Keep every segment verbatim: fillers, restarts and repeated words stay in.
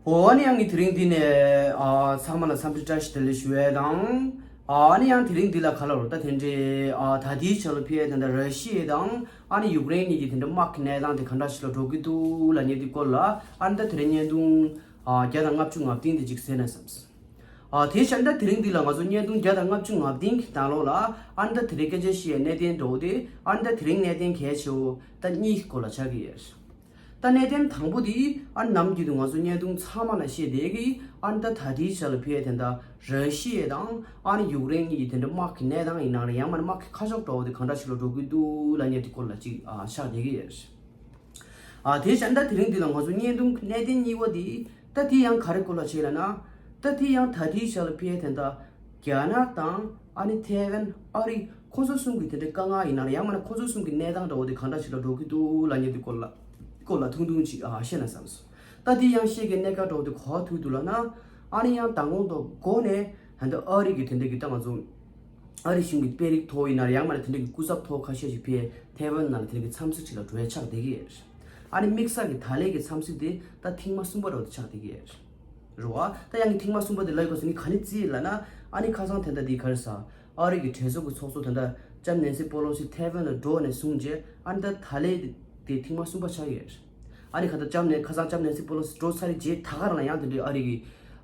འོ་ཨ་ནི་ཡང་ངས་དེ་རིང་འདི་ནས་ཨ་ཚང་མ་ལ་འཚམས་འདྲི་བཀྲ་ཤིས་བདེ་ལེགས་ཞུ་ཡས་དང་། ཨ་ནི་ཡང་དེ་རིང་འདི་ལ་ག་ལ་རོ་ད་དེ་འདྲའི་ཨ་ད་ལྟའི་ཆ་ལ་ཕི་ཨེ་དེ་འདྲ་ར་ཤི་ཡ་དང་ཨ་ནི་ཡུཀ་རེན་གཉིས་ཀྱི་དེ་འདྲ་དམག་གི་གནས་སྟངས་དེ་ག་འདྲ་ཞིག་ལ་འགྲོ་གི་འདུག་ལབ་མཁན་དེ་སྐོར་ལ་ཨ་ནི་ད་དེ་རིང་བརྙན་ཐུང་ཨ་བརྒྱ་དང་ལྔ་བཅུ་ང་བདུན་དེ་ཅིག་གཟིགས་ན་བསམས། ཨ་དེ་བཞིན་ད་དེ་རིང་འདི་ལ་ང་ཚོ་བརྙན་ཐུང་བརྒྱ་དང་ལྔ་བཅུ་ང་བདུན་གྱི་ནང་ལོགས་ལ་ཨ་ནི་ད་དེ་རིང་སྐད་ཆ་བཤད་ཡས་གནད་དོན་འདྲ་བོ་དེ་ཨ་ནི་ད་དེ་རིང་གནད་དོན་གལ་ཆེ་བོ་ད་གཉིས་ཀྱི་སྐོར་ལ་ཆགས་ཀྱི་ཡོད། ད་གནད་དོན་དང་པོ་དེ་ཨ་ནི་ནམ་རྒྱུན་དུ་ང་ཚོ་བརྙན་ཐུང་ཚང་མ་ལ་བཤད་བསྡད་ཀྱི་ཨ་ནི་ད་ད་ལྟའི་ཆ་ལ་ཕི་ཨེ་དེ་འདྲ་ར་ཤི་ཡ་དང་ཨ་ནི་ཡུཀ་རེན་གཉིས་ཀྱི་དེ་འདྲ་དམག་གི་གནས་སྟངས་ཡིན་ན་རེད་ཡང་མིན་ན་དམག་གི་ཁ་ཕྱོགས་འདྲ་བོ་དེ་ག་འདྲ་ཞིག་ལ་འགྲོ་གི་འདུག་ལབ་མཁན་དེ་སྐོར་ལ་ཅིག་ཨ་ཆགས་བསྡད་ཀྱི་ཡོད། ཨ་དེ་བཞིན་ད་དེ་རིང་འདི་ལ་ང་ཚོ་བརྙན་ཐུང་གི་གནད་དོན་གཉིས་པ་དེ་ད་དེ་ཡང་ག་རེ་སྐོར་ལ་བྱས་ལབ་ན། ད་དེ་ཡང་ད་ལྟའི་ཆ་ལ་ཕི་ཨེ་དེ་འདྲ་རྒྱ་ནག་དང་ཨ་ནི་ཐའེ་ཝན་ཨ་རི་ཁོ་ཚོ་གསུམ་གྱི་དེ་འདྲའི་དཀའ་ངལ་ཡིན་ན་རེད་ཡང་མིན་ན་ཁོ་ཚོ་གསུམ་གྱི་གནས་སྟངས་འདྲ་བོ་དེ་ག་འདྲ་ཞིག་ལ་འགྲོ་གི་འདུག་ལབ་མཁན་དེ་སྐོར་ལ་སྐོར་ལ་ཐུང་ཐུང་ཅིག་ཨ་བཤད་ན་བསམས་སོང་། ད་དེ་ཡང་བཤད་ཀྱི་གནད་འགག་འདྲ་བོ་དེ་ག་པར་ཐུག་འདུག་ལབ་ན། ཨ་ནི་ཡང་མདང་དགོང་དང་དགོང་ནས་ད་ལྟ་ཨ་རི་གི་དེ་འདྲ་གི་ད་ང་ཚོ་ཨ་རི་གཞུང་གི་དཔོན་རིགས་ཐོག་ཡིན་ན་རེད་ཡང་མིན་ན་དེ་འདྲ་གི་སྐུ་ཚབ་ཐོག་ཁ་ཤས་ཤིག་ཕེ་ཐའེ་ཝན་ནང་ལ་དེ་འདྲ་གི་འཚམས་གཟིགས་ཅིག་ལ་འགྲོ་ཡ་ཆགས་བསྡད་ཀྱི་ཡོད། ཨ་ནི་དམིགས་བསལ་གྱི་ད་ལན་གྱི་འཚམས་གཟིགས་དེ་ད་ཐེངས་མ་གསུམ་པ་རེད་ཆགས་བསྡད་ཀྱི་ཡོད། རེད་བ། ད་ཡང་གི་ཐེངས་མ་གསུམ་པ་དེ་ལབ་དགོས་ཟེར་ནི་ག་ནས་བརྩིས་ལབ་ན། ཨ་ནི་ཁ་སང་དེ་འདྲ་དེ་ག་རེ་ཟ། ཨ་རི་གི་གྲོས་ཚོགས་ཀྱི་ཚོགས་གཙོ་དེ་འདྲ་ལྕམ་ནན་སི་པོ་ལོ་སི་ཐའེ་ཝན་ལ་འགྲོ་བ་ནས་བཟུང་རྗེས་ཨ་ནི་ད་ད་ལན་དེ་ཐེངས་མ་གསུམ་པ་ཆགས་ཡོད། ཨ་ནི་ཁ་ད་ལྕམ་ནན་ཁ་སང་ལྕམ་ནན་སི་པོ་ལོ་སི་འགྲོ་ཚར་རྗེས་ད་ག་རང་ལ་ཡང་དེ་འདྲའི་ཨ་རི་གི་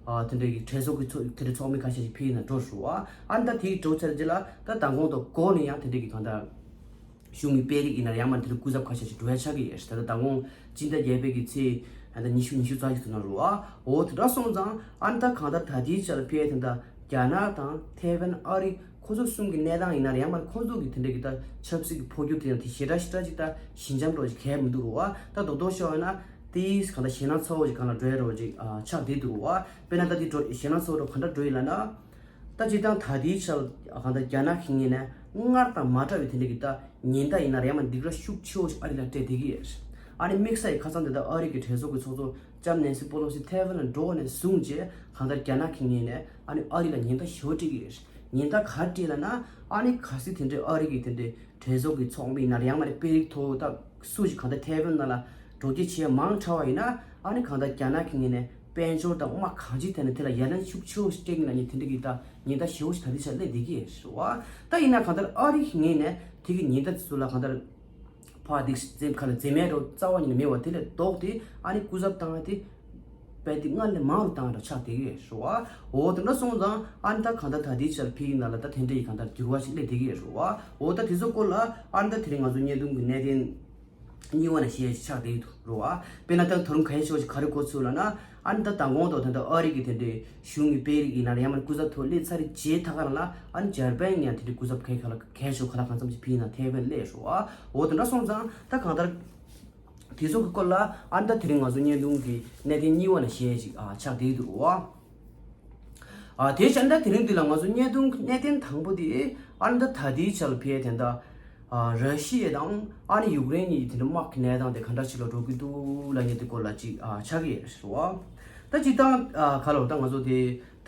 ཨ་དེ་འདྲའི་གི་གྲོས་ཚོགས་ཀྱི་ཚོགས་དེ་འདྲའི་ཚོགས་མི་ཁ་ཤས་ཤིག་ཕེབས་ཡིན་ན་འགྲོ་ཞུ་བ། ཨ་ནི་ད་དེའི་འགྲོ་ཚར་རྗེས་ལ་ད་མདང་དགོང་དང་དགོང་ནས་ཡང་དེ་འདྲའི་གི་གང་ལྟར་གཞུང་གི་དཔོན་རིགས་ཡིན་ན་ཡང་མ་དེ་འདྲའི་སྐུ་ཚབ་ཁ་ཤས་ཤིག་འགྲོ་ཡ་ཆགས་ཀྱི་ཡོད་ད་ད་མདང་དགོང་སྤྱི་ཟླ་བརྒྱད་པའི་གི་ཚེས་ཨ་ད་ཉི་ཤུ་ཉི་ཤུ་རྩ་གཅིག་ཚོ་ན་རུ་ཨ་འོ་དེ་འདྲ་སོང་ཙང་ཨ་ནི་ད་གང་ལྟར་ད་དེའི་ཆ་ལ་ཕེབས་ཡ་དེ་འདྲ་རྒྱ་ནག་དང་ཐའེ་ཝན་ཨ་རི་ཁོ་ཚོ་གསུམ་གྱི་གནས་སྟངས་ཡིན་ན་ཡང་མ་ཁོ་ཚོ་གི་དེ་འདྲ་གི་ད་ཆབ་སྲིད་ཀྱི་འཕོ་འགྱུར་དེ་ཡང་དེ་ཞེ་དྲག་ཞེ་དྲག་ཅིག་ད་ཞི་འཇམ་འགྲོ་ཅིག་གལ་མི་འདུག་རུ་ཨ་ད་རྡོག་རྡོག་ཤོད་ཡོད་ན་དེ་གང་ལྟར་ཞེད་སྣང་ཚ་བོ་ཅིག་གང་ལ་འགྲོ་ཡ་རོ་ཅིག་ཨ་ཆགས་བསྡད་འདུག་རུ་ཨ་དཔེར་ན་ད་དེ་འགྲོ་ཞེད་སྣང་ཚ་བོ་འགྲོ་གང་འདྲ་འགྲོ་ཡིན་ལབ་ན། ད་སྤྱིར་བཏང་ད་ལྟའི་ཆར་གང་ལྟར་རྒྱ་ནག་གི་ངོས་ནས་སྔར་དང་མ་འདྲ་བའི་དེ་འདྲ་གི་ད་ཉེན་བརྡ་ཡིན་ན་རེད་ཡང་མ་སྡིགས་ར་ཤུགས་ཆེ་བོ་ཞིག་ཨ་རི་ལ་སྤྲད་བསྡད་ཀྱི་ཡོད། ཨ་ནི་དམིགས་བསལ་གྱི་ཁ་སང་དེ་ལྟར་ཨ་རི་གི་གྲོས་ཚོགས་ཀྱི་ཚོགས་གཙོ་ལྕམ་ནན་སི་པོ་ལོ་སི་ཐའེ་ཝན་ལ་འགྲོ་བ་ནས་བཟུང་རྗེས་གང་ལྟར་རྒྱ་ནག་གི་ངོས་ནས་ཨ་ནི་ཨ་རི་ལ་ཉེན་བརྡ་ཞེ་པོ་སྤྲད་ཀྱི་ཡོད། ཉེན་བརྡ་ག་རེ་སྤྲད་ལབ་ན་ཨ་ནི་གལ་སྲིད་དེ་འདྲའི་ཨ་རི་གི་དེ་འདྲའི་གྲོས་ཚོགས་ཀྱི་ཚོགས་མི་ཡིན་ན་རེད་ཡང་མ་རེད་དཔོན་རིགས་མཐོ་བོ་དག་སུ་ཞིག་གང་ལྟར་ཐའེ་ཝན་ནང་ལ་འགྲོ་སྐྱོད་བྱེད་ཡ་མང་དྲགས་པ་ཡིན་ན་ཨ་ནི་གང་ལྟར་རྒྱ་ནག་གི་ངོས་ནས་དཔལ་འབྱོར་དང་དམག་གང་ཅིའི་ཐད་ནས་དེ་ལ་ཡ་ལན་ཤུགས་ཆེ་བོ་ཞིག་སྤྲད་ཀྱི་ན་ཉེན་དེ་འདྲ་གི་ད་ཉེན་བརྡ་ཞེ་བོ་ཞིག་ད་ལྟའི་ཆར་སླེབས་བསྡད་ཀྱི་ཡོད་རེད་བ། ད་ཡིན་ན་གང་ལྟར་ཨ་རི་གི་ངོས་ནས་དེ་གི་ཉེན་བརྡ་དེ་ཚོ་ལ་གང་ལྟར་ཕར་འདི་འཛེམ་ཁ་ལ་འཛེམ་མེད་འགྲོ་རྩ་བ་ཉིད་ནས་མེད་པ་དེ་ལས་ལྡོག་སྟེ་ཨ་ནི་སྐུ་ཚབ་བཏང་བ་དེ་དཔེ་དེ་སྔར་ལས་མང་རུ་བཏང་བ་འདྲ་ཆགས་བསྡད་ཀྱི་ཡོད་རེད་བ། འོ་དེ་འདྲ་སོང་ཙང་ཨ་ནི་ད་གང་ལྟར་ད་ལྟའི་ཆར་ཕ་གི་ནང་ལ་ད་དེ་འདྲ་ཡི་གང་ལྟར་འགྱུར་བ་ཞིག་སླེབས་བསྡད་ཀྱི་ཡོད་རེད་བ། འོ་ད་དེ་ཚོ་སྐོར་ལ་ཨ་ནི་ད་དེ་རིང་ང་ཚོ་བརྙན་ཐུང་གི་གནད་དོན་གཉིས་པ་ནས་བཤད་ཆགས་བསྡད་ཀྱི་འདུག་རེད་བ། དཔེར་ན་ད་དོ་རུང་གལ་ཆེ་བ་ཞིག་ག་རེ་གོ་ཚུལ་ལབ་ན། ཨ་ནི་ད་མདང་དགོང་དང་ད་ལྟ་ཨ་རི་གི་དེ་འདྲའི་གཞུང་གི་དཔོན་རིགས་ཡིན་ན་ཡང་མ་སྐུ་ཚབ་ཐོག་སླེབས་ཚར་རྗེས་ད་ག་རང་ལ་ཨ་ནི་འཇར་པན་ཡང་དེ་འདྲའི་སྐུ་ཚབ་གལ་གལ་ཆེ་ག་ལ་གང་འཚམ་ཞིག་ཕེབས་ན་ཐའེ་ཝན་སླེབས་རེད་བ། འོ་དེ་འདྲ་སོང་ཙང་ད་གང་ལྟར་དེ་ཚོ་གི་སྐོར་ལ་ཨ་ནི་ད་དེ་རིང་ང་ཚོ་བརྙན་ཐུང་གི་གནད་དོན་གཉིས་པ་ནས་བཤད་ཅིག་ཨ་ཆགས་བསྡད་འདུག་རེད་བ། ཨ་དེ་བཞིན་ད་དེ་རིང་འདི་ལ་ང་ཚོ་བརྙན་ཐུང་གི་གནད་དོན་དང་པོ་དེ་ཨ་ནི་ད་ད་ལྟའི་ཆར་ཕེ་དེ་འདྲ་ཨ་ར་ཤི་ཡ་དང་ཨ་ནི་ཡུཀ་རེན་གཉིས་དེ་འདྲ་དམག་གི་གནས་སྟངས་དེ་ག་འདྲ་ཞིག་ལ་འགྲོ་གི་འདུག་ལབ་མཁན་དེ་སྐོར་ལ་ཅིག་ཨ་ཆགས་ཀྱི་ཡོད་རེད་བ། ད་སྤྱིར་བཏང་ཨ་ག་ལ་ད་ང་ཚོ་དེ་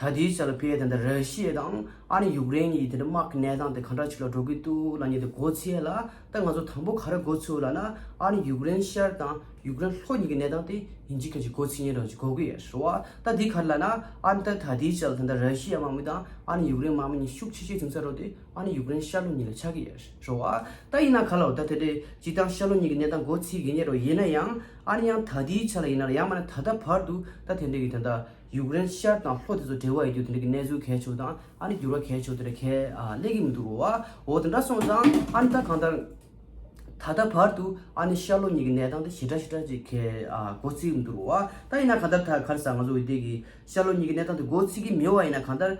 ད་ལྟའི་ཆར་ཕེ་དེ་འདྲ་ར་ཤི་ཡ་དང་ཨ་ནི་ཡུཀ་རེན་གཉིས་དེ་འདྲ་དམག་གི་གནས་སྟངས་དེ་ག་འདྲ་ཞིག་ལ་འགྲོ་གི་འདུག་ལབ་མཁན་དེ་མགོ་ཚོས་ལ་ད་ང་ཚོ་དང་པོ་ག་རེ་མགོ་ཚོས་ལབ་ན་ཨ་ནི་ཡུཀ་རེན་ཤར་དང་ཡུཀ་རེན་ལྷོ་གཉིས་ཀྱི་གནས་སྟངས་དེ་ཡིན་གཅིག་མིན་གཅིག་མགོ་ཚོས་མཁན་རང་ཅིག་གོ་གི་ཡོད་རེད་བ། ད་འདི་ག་རེ་ལབ་ན་ཨ་ནི་ད་ད་ལྟའི་ཆར་ད་ལྟ་ར་ཤི་ཡ་དམག་མི་དང་ཨ་ནི་ཡུཀ་རེན་དམག་མི་གཉིས་ཤུགས་ཆེ་ཤོས་བྱུང་ས་རོ་དེ་ཨ་ནི་ཡུཀ་རེན་ཤར་ལྷོ་གཉིས་ལ་ཆགས་ཀྱི་ཡོད་རེད་བ། ད་ཡིན་ན་ག་ལ་འོ་ད་དེ་འདྲའི་སྤྱིར་བཏང་ཤར་ལྷོ་གཉིས་ཀྱི་གནས་སྟངས་མགོ་ཚོས་མཁན་རོ་ཡིན་ན་ཡང་ཨ་ནི་ཡང་ད་ལྟའི་ཆར་ལ་ཡིན་ན་ཡང་མ་ན་ད་ལྟ་བར་དུ་ད་དེ་འདྲའི་གི་ད་ལྟ་ཡུཀ་རེན་ཤར་དང་ལྷོ་དེ་ཚོ་འབྲེལ་བ་ཡོད་རྒྱུ་དེ་འདྲའི་གི་གནས་ཚུལ་གལ་ཆེ་བོ་དང་ཨ་ནི་འགྱུར་བ་གལ་ཆེ་བོ་དེ་འདྲ་གལ་ཨ་སླེབས་ཀྱི་མི་འདུག་རོ། འོ་དེ་འདྲ་སོང་ཙང་ཨ་ནི་ད་གང་ལྟར། ད་ལྟ་བར་དུ་ཨ་ནི་ཤར་ལྷོ་གཉིས་ཀྱི་གནས་སྟངས་དེ་ཞེ་དྲག་ཞེ་དྲག་ཅིག་གི་ཨ་མགོ་ཚོས་མི་འདུག་རོ། ད་ཡིན་ན་གང་ལྟར་ད་ག་རེ་ཟ་ང་ཚོ་འོ་དེ་གི་ཤར་ལྷོ་གཉིས་ཀྱི་གནས་སྟངས་དེ་མགོ་ཚོས་ཀྱི་མེད་པ་ཡིན་ན་གང་ལྟར།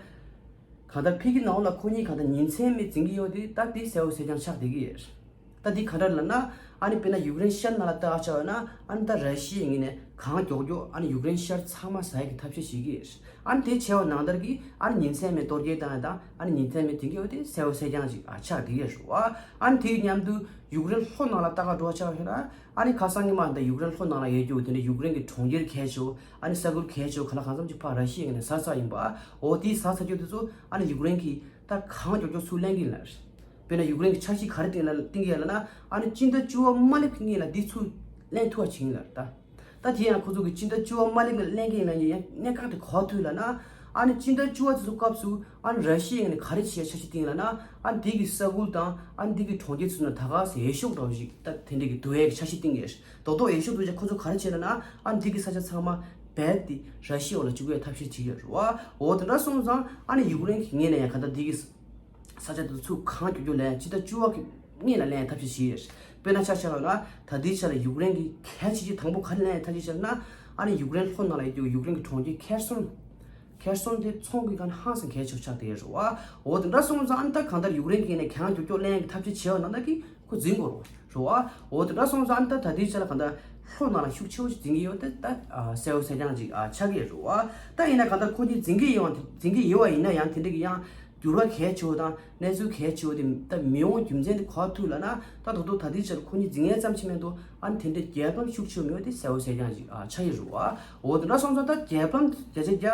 གང་ལྟར་ཕ་གི་ནང་ལ་ཁོ་གཉིས་གང་ལྟར་ཉིན་མཚན་མེད་འཛིང་གི་ཡོད་དེ་ད་དེ་གསལ་བོ་གསལ་རྐྱང་ཆགས་བསྡད་ཀྱི་ཡོད། ད་འདི་ག་འདྲ་ལབ་ན། ཨ་ནི་དཔེར་ན་ཡུཀ་རེན་ཤར་ནང་ལ་ལྟ་བ་ཆ་བ་ན་ཨ་ནི་ད་ར་ཤི་ཡའི་ངོས་ནས་གང་མགྱོགས་མགྱོགས་ཨ་ནི་ཡུཀ་རེན་ཤར་ཚང་མ་ཟ་ཡག་གི་ཐབས་ཤེས་བྱེད་ཀྱི་ཡོད། ཨ་ནི་དེ་བྱས་པ་ནང་ལྟར་གྱི་ཨ་ནི་ཉིན་མཚན་མེད་གཏོར་རྒོལ་བཏང་ཡ་དང་ཨ་ནི་ཉིན་མཚན་མེད་དེང་གི་འོ་དེ་གསལ་བོ་གསལ་རྐྱང་ཅིག་ཨ་ཆགས་བསྡད་ཀྱི་ཡོད་རེད་བ། ཨ་ནི་དེའི་མཉམ་དུ་ཡུཀ་རེན་ལྷོ་ནང་ལ་ལྟ་ག་འགྲོ་བ་ཆ་བ་ཤོད་ན་ཨ་ནི་ཁ་སང་ཉི་མ་ད་ཡུཀ་རེན་ལྷོ་ནང་ལ་ཡོད་རྒྱུ་དེ་འདྲ་ཡུཀ་རེན་གྱི་གྲོང་ཁྱེར་གལ་ཆེ་བོ་ཨ་ནི་ས་ཁུལ་གལ་ཆེ་བོ་ག་ལ་གང་འཚམ་ཅིག་ཕར་ར་ཤི་ཡའི་ངོས་ནས་ཟ་ཚར་ཡིན་པ། འོ་དེའི་ཟ་ཚར་རྒྱུ་དེ་ཚོ་ཨ་ནི་ཡུཀ་རེན་གྱིས་ད་གང་མགྱོགས་མགྱོགས་ཚུར་ལེན་གྱི་ཡིན་ལ། དཔེར་ན་ཡུཀ་རེན་གྱི་འཆར་གཞི་ག་རེ་བཏིང་ལ་བཏིང་གི་ཡོད་ལབ་ན་ཨ་ནི་སྤྱི་ཟླ་བཅུ་པ་མ་སླེབས་ཀྱི་སྔོན་ལ་འདི་ཚུར་ལེན་ཐུབ་པ་བྱེད་ཀྱི་ཡིན་ལ་ད། ད་དེ་ཡང་ཁོ་ཚོ་གི་སྤྱི་ཟླ་བཅུ་པ་མ་སླེབས་ཀྱི་ལན་གྱི་ཡིན་ན་ཡང་གནད་འགག་དེ་ག་ཐུག་ལབ་ན། ཨ་ནི་སྤྱི་ཟླ་བཅུ་པ་དེ་ཚོ་སྐབས་སུ་ཨ་ནི་ར་ཤི་ཡ་ནས་ག་རེ་བྱེད་ཡ་འཆར་གཞི་བཏིང་ལབ་ན། ཨ་ནི་དེ་གི་ས་ཁུལ་དང་ཨ་ནི་དེ་གི་གྲོང་ཁྱེར་ཚོ་ནང་ད་ག་སེ་འོས་ཤོག་འདྲ་བོ་ཞིག་ད་དེ་འདྲ་གི་བསྡུ་ཡ་གི་འཆར་གཞི་བཏིང་གི་ཡོད། རྡོག་རྡོག་འོས་ཤོག་བསྡུ་བྱས་ཁོ་ཚོ་ག་རེ་བྱེད་ལབ་ན། ཨ་ནི་དེ་གི་ས་ཆ་ཚང་མ་རྦད་དེ་ར་ཤི་ཡ་འོག་ལ་བཅུག་ཡ་ཐབས་ཤེས་བྱེད་ཀྱི་ཡོད་རེད་བ། འོ་དེ་འདྲ་སོང་ཙང་ཨ་ནི་ཡུཀ་རེན་གྱི་ངོས་ནས་ཡང་ག་ད་དེ་གི་ས་ཆ་དེ་ཚུར་གང་མགྱོགས་མགྱོགས་ལེན། སྤྱི་ཟླ་བཅུ་པ་གི་སྔོན་ལ་ལེན་ཐབས་ཤེས་བྱེད། དཔེར་ན་ཆ་བཞག་པ་ན་ད་ལྟའི་ཆ་ལ་ཡུཀ་རེན་གྱི་གལ་ཆེ་ཆེ་དང་པོ་ག་རེ་ལེན་ཐབས་ཤེས་བྱེད་ན། ཨ་ནི་ཡུཀ་རེན་ལྷོ་ནང་ལ་ཡོད་ཡུཀ་རེན་གྱི་གྲོང་ཁྱེར་ཁེར་སོན། ཁེར་སོན་དེ་ཚོང་གི་ཁ་ནས་ཧང་སང་གལ་ཆེ་ཆགས་བསྡད་ཡོད་རེད་བ། འོ་དེ་འདྲ་སོང་ཙང་ཨ་ནི་ད་གང་ལྟར་ཡུཀ་རེན་གྱི་ངོས་ནས་གང་མགྱོགས་མགྱོགས་ལེན་གྱི་ཐབས་ཤེས་བྱེད་པ་ན་ད་གི་ཁོ་འཛིང་དགོས་རེད་བ། རེད་བ། འོ་དེ་འདྲ་སོང་ཙང་ཨ་ནི་ད་ད་ལྟའི་ཆ་ལ་གང་ལྟར་ལྷོ་ནང་ལ་ཤུགས་ཆེ་བོ་ཞིག་འཛིང་གི་ཡོད་དེ་ད་ཨ་གསལ་པོ་གསལ་རྐྱང་ཅིག་ཨ་ཆགས་ཀྱི་ཡོད་རེད་བ། ད་ཡིན་ན་གང་ལྟར་ཁོ་གཉིས་འཛིང་གི་ཡོད་པ་དེ་འཛིང་གི་ཡོད་པ་ཡིན་ན་ཡང་དེ་འདྲ་གི་ཡང་འགྱུར་བ་གལ་ཆེ་བོ་དང་གནས་ཚུལ་གལ་ཆེ་བོ་དེ་ད་མི་ཡོང་རྒྱུ་མཚན་དེ་ག་ཐུག་ལབ་ན། ད་དོ་དོ་ད་ལྟའི་ཆར་ཁོ་གཉིས་འཛིང་ཡས་ཙམ་ཞིག་མེད་དོ། ཨ་ནི་དེ་འདྲའི་རྒྱལ་ཕམ་ཤུགས་ཆེ་བོ་མེད་པ་དེ་གསལ་པོ་གསལ་རྐྱང་ཅིག་ཨ་ཆགས་ཀྱི་རེད་བ། འོ་དེ་འདྲ་སོང་ཙང་ད་རྒྱལ་ཕམ་བརྒྱ་ཆ་བརྒྱ་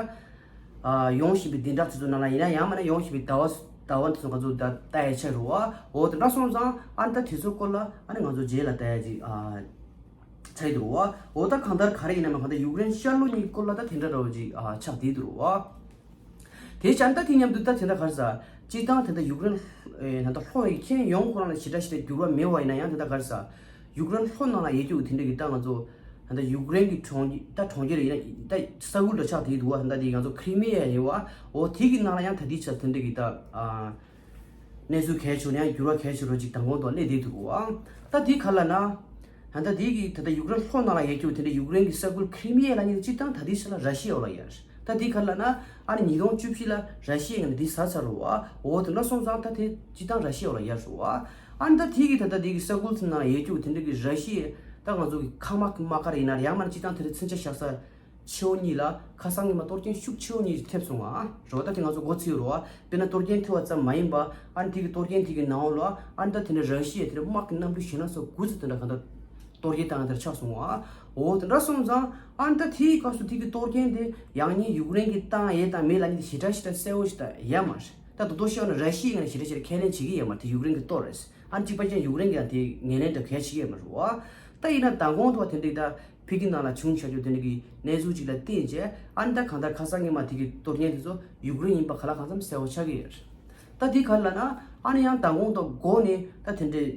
ཨ་ཡོང་བཞིན་པའི་བདུན་ཕྲག་དེ་ཚོ་ནང་ལ་ཡིན་ན་ཡང་མིན་ན་ཡོང་བཞིན་པའི་ཟླ་བ་ཟླ་བ་དེ་ཚོ་ང་ཚོ་ད་ལྟ་ཡས་ཆགས་རེད་བ། འོ་དེ་འདྲ་སོང་ཙང་ཨ་ནི་ད་དེ་ཚོའི་སྐོར་ལ་ཨ་ནི་ང་ཚོ་རྗེས་ལ་ལྟ་ཡ་ཅིག་ཨ་ཆགས་ཀྱི་འདུག་བ། འོ་ད་གང་ལྟར་ག་རེ་ཡིན་ན་མ་གང་ལྟར་ཡུཀ་རེན་ཤར་ལྷོ་གཉིས་སྐོར་ལ་ད་དེ་འདྲ་འདྲ་བོ་ཅིག་ཨ་ཆགས་བསྡད་འདུག་བ། དེ་བྱས་ད་དེ་མཉམ་དུ་ད་དེ་འདྲ་ག་རེ་ཟ། སྤྱིར་བཏང་དེ་འདྲ་ཡུཀ་རེན་ཨེ་ད་ལྟ་ལྷོ་ཡི་ཁྱེད་ཡོང་ཁོ་རང་ལ་ཞེ་དྲག་ཞེ་དྲག་འགྱུར་བ་མེད་པ་ཡིན་ན་ཡང་དེ་འདྲ་ག་རེ་ཟ། ཡུཀ་རེན་ལྷོ་ནང་ལ་ཡོད་རྒྱུ་དེ་འདྲ་གི་ད་ང་ཚོ་ད་ལྟ་ཡུཀ་རེན་གྱི་གྲོང་ད་གྲོང་ཁྱེར་ཡིན་ན་ད་ས་ཁུལ་འདྲ་ཆགས་བསྡད་འདུག་བ། ད་ལྟ་དེ་ང་ཚོ་ཁི་རི་མི་ཡ་ཡིན་བ། འོ་དེ་གི་ནང་ལ་ཡང་ད་ལྟའི་ཆར་དེ་འདྲ་གི་ད་ཨ། གནས་ཚུལ་གལ་ཆེ་བོ་ནས་འགྱུར་བ་གལ་ཆེ་བོ་ཅིག་མདང་དགོང་དུ་སླེབས་བསྡད་འདུག་གོ། ཨང་། ད་དེ་ག་རེ་ལབ་ན། ད་ལྟ་དེ་གི་ད་ལྟ་ཡུཀ་རེན་ལྷོ་ནང་ལ་ཡོད་རྒྱུ་དེ་འདྲ་ཡུཀ་རེན་གྱི་ས་ཁུལ་ཁི་རི་མི་ཡ་ལབ་མཁན་དེ་སྤྱིར་བཏང་ད་ལྟའི་ཆ་ལ་ར་ཤི་ཡའི་འོག་ལ་ཡོད་རེད། ད་དེ་ག་རེ་ལབ་ན། ཨ་ནི་ཉིས་སྟོང་བཅུ་བཞི་ལ་ར་ཤི་ཡའི་ངོས་ནས་དེ་ཟ་ཚར་རེད་བ། འོ་དེ་འདྲ་སོང་ཙང་ད་དེ་སྤྱིར་བཏང་ར་ཤི་ཡའི་འོག་ལ་ཡོད་རེད་བ། ཨ་ནི་ད་དེ་གི་ད་ལྟ་དེ་གི་ས་ཁུལ་ཚོ་ནང་ལ་ཡོད་རྒྱུ་དེ་འདྲ་གི་ར་ཤི་ཡའི་ད་ང་ཚོ་གི་མཁའ་དམག་གི་དམག་སྒར་ཡིན་ན་ཡང་མིན་ན་སྤྱིར་བཏང་དེ་འདྲ་མཚོན་ཆ་བཞག་ས། ཆེ་བོ་གཉིས་ལ་ཁ་སང་ཉི་མ་གཏོར་སྐྱོན་ཤུགས་ཆེ་བོ་གཉིས་ཐེབས་སོང་ང་། རེད་བ། ད་དེ་ང་ཚོ་མགོ་ཚོས་རེད་བ། དཔེར་ན་གཏོར་སྐྱོན་ཐེབས་པ་ཙམ་མ་ཡིན་པ། ཨ་ནི་དེ་གི་གཏོར་སྐྱོན་དེ་གི་ནང་ལོགས་ལ་ཨ་ནི་ད་དེ་འདྲ་ར་ཤི་ཡའི་དེ་འདྲ་དམག་གི་གནམ་གྲུ་ཞེ་ན་སོ་དགུ་ཙམ་དེ་འདྲ་གང་ལྟར་གཏོར་སྐྱོན་བཏང་ཡ་དེ་འདྲ་ཆགས་སོང་ང་། འོ་དེ་འདྲ་སོང་ཙང་ཨ་ནི་ད་དེའི་སྐབས་སུ་དེ་གི་གཏོར་སྐྱོན་དེ་ཡང་སྙིང་ཡུཀ་རེན་གྱིས་བཏང་ཡས་དང་མེད་ལབ་མཁན་དེ་ཞེ་དྲག་ཞེ་དྲག་གསལ་པོ་ཞིག་ད་ཡོད་མ་རེད། ད་དོ་དོ་ཤོར་ན་ར་ཤི་ཡའི་ངོས་ནས་ཞེ་དྲག་ཞེ་དྲག་ཁས་ལེན་བྱེད་ཀྱི་ཡོད་མ་རེད། དེ་ཡུཀ་རེན་གྱིས་གཏོར་རེད། ཨ་ནི་གཅིག་པ་ཅན་ཡུཀ་རེན་གྱིས་ཡང་དེ་ངོས་ལེན་འདྲ་གལ་བྱེད་ཀྱི་ཡོད་མ་རེད་བ། ད་ཡིན་ན་མདང་དགོང་དུ་བ་དེ་འདྲའི་ད་ཕ་གི་ནང་ལ་བྱུང་བཞག་རྒྱུ་དེ་འདྲ་གི་གནས་ཚུལ་ཅིག་ལ་བརྟེན་བྱས་ཨ་ནི་ད་གང་ལྟར་ཁ་སང་ཉི་མ་དེ་གི་གཏོར་སྐྱོན་དེ་ཚོ་ཡུཀ་རེན་ཡིན་པ་ག་ལ་གང་འཚམ་གསལ་པོ་ཆགས་ཀྱི་ཡོད་རེད། ད་དེ་ག་རེ་ལབ་ན་ཨ་ནི་ཡང་མདང་དགོང་དུ་འགོ་ནས་ད་དེ་འདྲའི་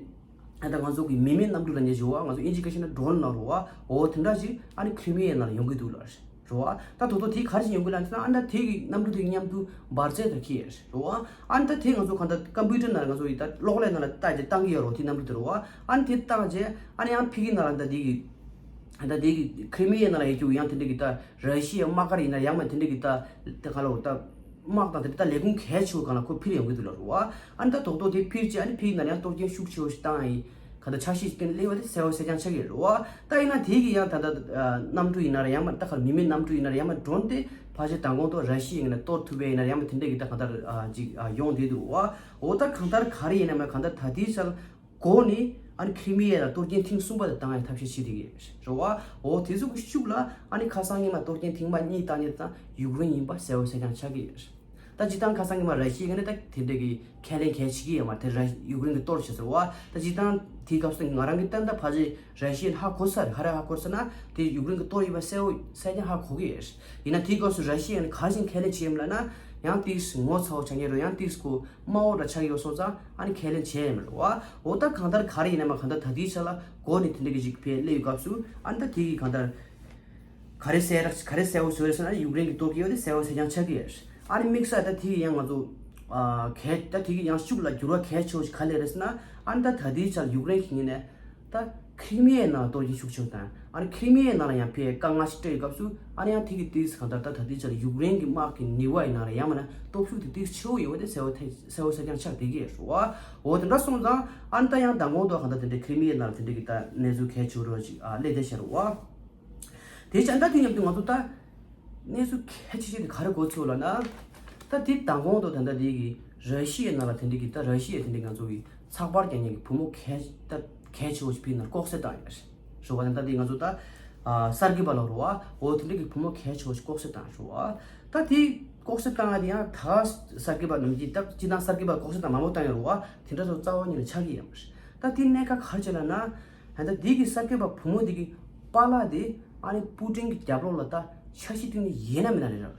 ཨ་ད་ང་ཚོ་གི་མི་མེད་གནམ་གྲུ་ལབ་མཁན་ཅིག་ཡོད་བ། ང་ཚོ་ཨིན་ཇི་སྐད་བཤད་ན་ཌོ་རོན་ལབ་རེད་བ། འོ་དེ་འདྲ་ཅིག་ཨ་ནི་ཁི་རི་མི་ཡའི་ནང་ལ་ཡོང་གི་འདུག་ལབ་རེད། རེད་བ། ད་དོ་དོ་དེ་ག་རེ་བྱས་ཡོང་གི་ལབ་ན་ཨ་ནི་ད་དེ་གི་གནམ་གྲུ་དེ་མཉམ་དུ་འབར་རྫས་དེ་འཁྱེར་རེད་བ། ཨ་ནི་ད་དེ་ང་ཚོ་གང་ལྟར་ཀམ་པུ་ཊར་ནང་ལ་ང་ཚོ་ཡི་ད་གློག་ཀླད་ནང་ལ་བལྟས་ཏེ་བཏང་གི་ཡོད་རེད་བ། དེ་གནམ་གྲུ་དེ་རེད་བ། ཨ་ནི་དེ་བཏང་རྗེས་ཨ་ནི་ཡང་ཕ་གི་ནང་ལ་ད་དེ་གི་ད་དེ་གི་ཁི་རི་མི་ཡའི་ནང་ལ་ཡོད་རྒྱུ་ཡང་དེ་འདྲ་གི་ད་ར་ཤི་ཡའི་དམག་སྒར་ཡིན་ན་ཡང་མ་དེ་འདྲ་གི་ད་དེ་ག་ལ་འོ་ད་དམག་དང་དེ་འདྲ་ད་ལས་ཁུངས་གལ་ཆེ་བོ་སྒང་ལ་ཁོ་འཕུར་ཡོང་གི་འདུག་ལབ་རེད་བ། ཨ་ནི་ད་དོ་དོ་དེ་འཕུར་རྗེས་ཨ་ནི་ཕ་གི་ནང་ལ་ཡང་གཏོར་སྐྱོན་ཤུགས་ཆེ་བོ་ཞིག་བཏང་ཡིན། ག་ད་ཆ་ཤས་ཤིག་སླེབས་པ་དེ་གསལ་པོ་གསལ་རྐྱང་ཆགས་ཀྱི་རེད་བ། ད་ཡིན་ན་དེ་གི་ཡང་ད་ད་གནམ་གྲུ་ཡིན་ན་ར་ཡང་མ་ད་ག་མི་མེད་གནམ་གྲུ་ཡིན་ན་ར་ཡང་མ་ཌོ་རོན་དེ་ཕལ་ཆེར་མདང་དགོང་ཐོག་ར་ཤི་ཡའི་ངོས་ནས་གཏོར་ཐུབ་པ་ཡིན་ན་ར་ཡང་མ་དེ་འདྲ་གི་ད་གང་ལྟར་ཅིག་ཡོང་བསྡད་འདུག་བ། འོ་ད་གང་ལྟར་ག་རེ་ཡིན་ན་མ་གང་ལྟར་ད་ལྟའི་ཆར་འགོ་ནས་ཨ་ནི་ཁི་རི་མི་ཡ་ལ་གཏོར་སྐྱོན་ཐེངས་གསུམ་པ་དེ་བཏང་ཡ་ཐབས་ཤེས་བྱེད་བསྡད་ཀྱི་རེད་བ། འོ་དེ་ཚོ་གི་ཤུགས་ལ་ཨ་ནི་ཁ་སང་ཉི་མ་གཏོར་སྐྱོན་ཐེངས་མ་གཉིས་བཏང་ཉེ་དང་ཡུཀ་རེན་ཡིན་པ་གསལ་པོ་གསལ་རྐྱང་ཆགས་ཀྱི་ཡོད་རེད། ད་སྤྱིར་བཏང་ཁ་སང་ཉི་མ་ར་ཤི་ཡའི་ངོས་ནས་ད་དེ་འདྲ་གི་ཁས་ལེན་གལ་བྱེད་ཀྱི་ཡོད་མ་རེད། དེ་ར་ཡུཀ་རེན་གྱིས་གཏོར་བྱས་ཟེར་བ། ད་སྤྱིར་བཏང་དེའི་སྐབས་སུ་ང་རང་གི་ད་ལྟ་ཕལ་ཆེར་ར་ཤི་ཡས་ཧ་གོ་ས་རེད། ཧ་ར་ཧ་གོ་ས་ན་དེ་ཡུཀ་རེན་གྱིས་གཏོར་ཡོད་པ་གསལ་པོ་གསལ་རྐྱང་ཧ་གོ་གི་ཡོད་རེད། ཡིན་ན་དེའི་སྐབས་སུ་ར་ཤི་ཡས་ནས་ག་རེ་བྱས་ནས་ཁས་ལེན་བྱས་ཡོད་ལབ་ན་ཡང་ཏིག་ངོ་ཚ་བོ་ཆགས་ཉེ་རུ་ཡང་ཏིག་གོ་དམའ་བོ་འདྲ་ཆགས་ཡོད་སོང་ཙང་ཨ་ནི་ཁས་ལེན་བྱས་ཡོད་མ་རེད་བ། འོ་ད་གང་ལྟར་ག་རེ་ཡིན་ན་མ་གང་ལྟར་ད་ལྟའི་ཆ་ལ་འགོ་ནས་དེ་འདྲ་གི་ཅིག་ཕེ་སླེབས་ཡོད་སྐབས་སུ་ཨ་ནི་ད་དེ་གི་གང་ལྟར། ག་རེ་གསལ་ར་ག་རེ་གསལ་པོ་བཟོས་རེད་ཟེར་ན་ཡུཀ་རེན་གྱིས་གཏོར་གྱི་ཡོད་དེ་གསལ་པོ་གསལ་རྐྱང་ཆགས་ཀྱི་ཡོད་རེད། ཨ་ནི་དམིགས་བསལ་ད་དེ་ཡི་ཡང་ང་ཚོ་ཨ་གལ་ད་དེ་གི་ཡང་ཤུགས་ལ་འགྱུར་བ་གལ་ཆེ་བོ་ཞིག་ག་རེ་རེད་ཟེར་ན། ཨ་ནི་ད་ད་ལྟའི་ཆར་ཡུཀ་རེན་གྱི་ངོས་ནས་ད་ཁི་རི་མི་ཡའི་ནང་གཏོར་སྐྱོན་ཤུགས་ཆེ་བོ་དང་ཨ་ནི་ཁི་རི་མི་ཡའི་ནང་ལ་ཡང་ཕེ་དཀའ་ངལ་ཞིག་འཕྲད་ཡོད་སྐབས་སུ་ཨ་ནི་ཡང་དེ་གི་དུས་སུ་གང་ལྟར་ད་ད་ལྟའི་ཆར་ཡུཀ་རེན་གྱི་དམག་གི་ནུས་པ་ཡི་ནང་ལ་ཡང་མིན་ན་སྟོབས་ཤུགས་དེ་དུས་ཆེ་བོ་ཡོད་པ་དེ་གསལ་པོ་ཐེ་གསལ་པོ་གསལ་རྐྱང་ཆགས་བསྡད་ཀྱི་ཡོད་རེད་བ། འོ་དེ་འདྲ་སོང་ཙང་ཨ་ནི་ད་ཡང་མདང་དགོང་དུ་གང་ལྟར་དེ་འདྲའི་ཁི་རི་མི་ཡའི་ནང་ལ་དེ་འདྲ་གི་ད་གནས་ཚུལ་གལ་ཆེ་བོ་ཅིག་ཨ་སླེབས་བསྡད་ཤག་རེད་བ། དེ་བྱས་ད་དེ་མཉམ་དུ་ང་ཚོ་ད་གནས་ཚུལ་གལ་ཆེ་ཤོས་དེ་ག་རེ་གོ་ཚུལ་ལབ་ན། ད་དེ་མདང་དགོང་དུ་ད་ལྟ་དེ་གི་ར་ཤི་ཡའི་ནང་ལ་དེ་འདྲ་གི་ད་ར་ཤི་ཡའི་དེ་འདྲ་ང་ཚོ་གི་ཚགས་པར་རྒྱག་མཁན་གྱི་བུ་མོ་གལ་ད་གལ་ཆེ་བོ་ཞིག་ཕ་གི་ནང་ལ་ལྐོག་གསོད་བཏང་ཡོད་རེད་བ། ད་དེ་ང་ཚོ་ད་ཨ་གསར་འགོད་པ་ལབ་རེད་བ། འོ་དེ་འདྲ་གི་བུ་མོ་གལ་ཆེ་བོ་ཞིག་ལྐོག་གསོད་བཏང་རེད་བ། ད་དེ་ལྐོག་གསོད་བཏང་ཡ་དེ་ཡང་ད་གསར་འགོད་པ་རྣམས་ཀྱིས་ད་སྤྱིར་བཏང་གསར་འགོད་པ་ལྐོག་གསོད་བཏང་མང་པོ་བཏང་ཡོད་རེད་བ། དེ་འདྲ་ཚོ་རྩ་བ་ཉིད་ནས་ཆགས་ཀྱི་ཡོད་མ་རེད། ད་དེ་གནད་འགག་ག་རེ་བྱས་ལབ་ན། ད་ལྟ་འདི་གི་གསར་འགོད་པ་བུ་མོ་འདི་གི་པཱ་ལགས་དེ་ ཨ་ནི་པུ་ཏིན་གྱི་རྒྱབ་ལོགས་ལ་ད་འཆར་གཞི་བཏིང་ནི་ཡིན་ན་མིན་ན་རེད་ར།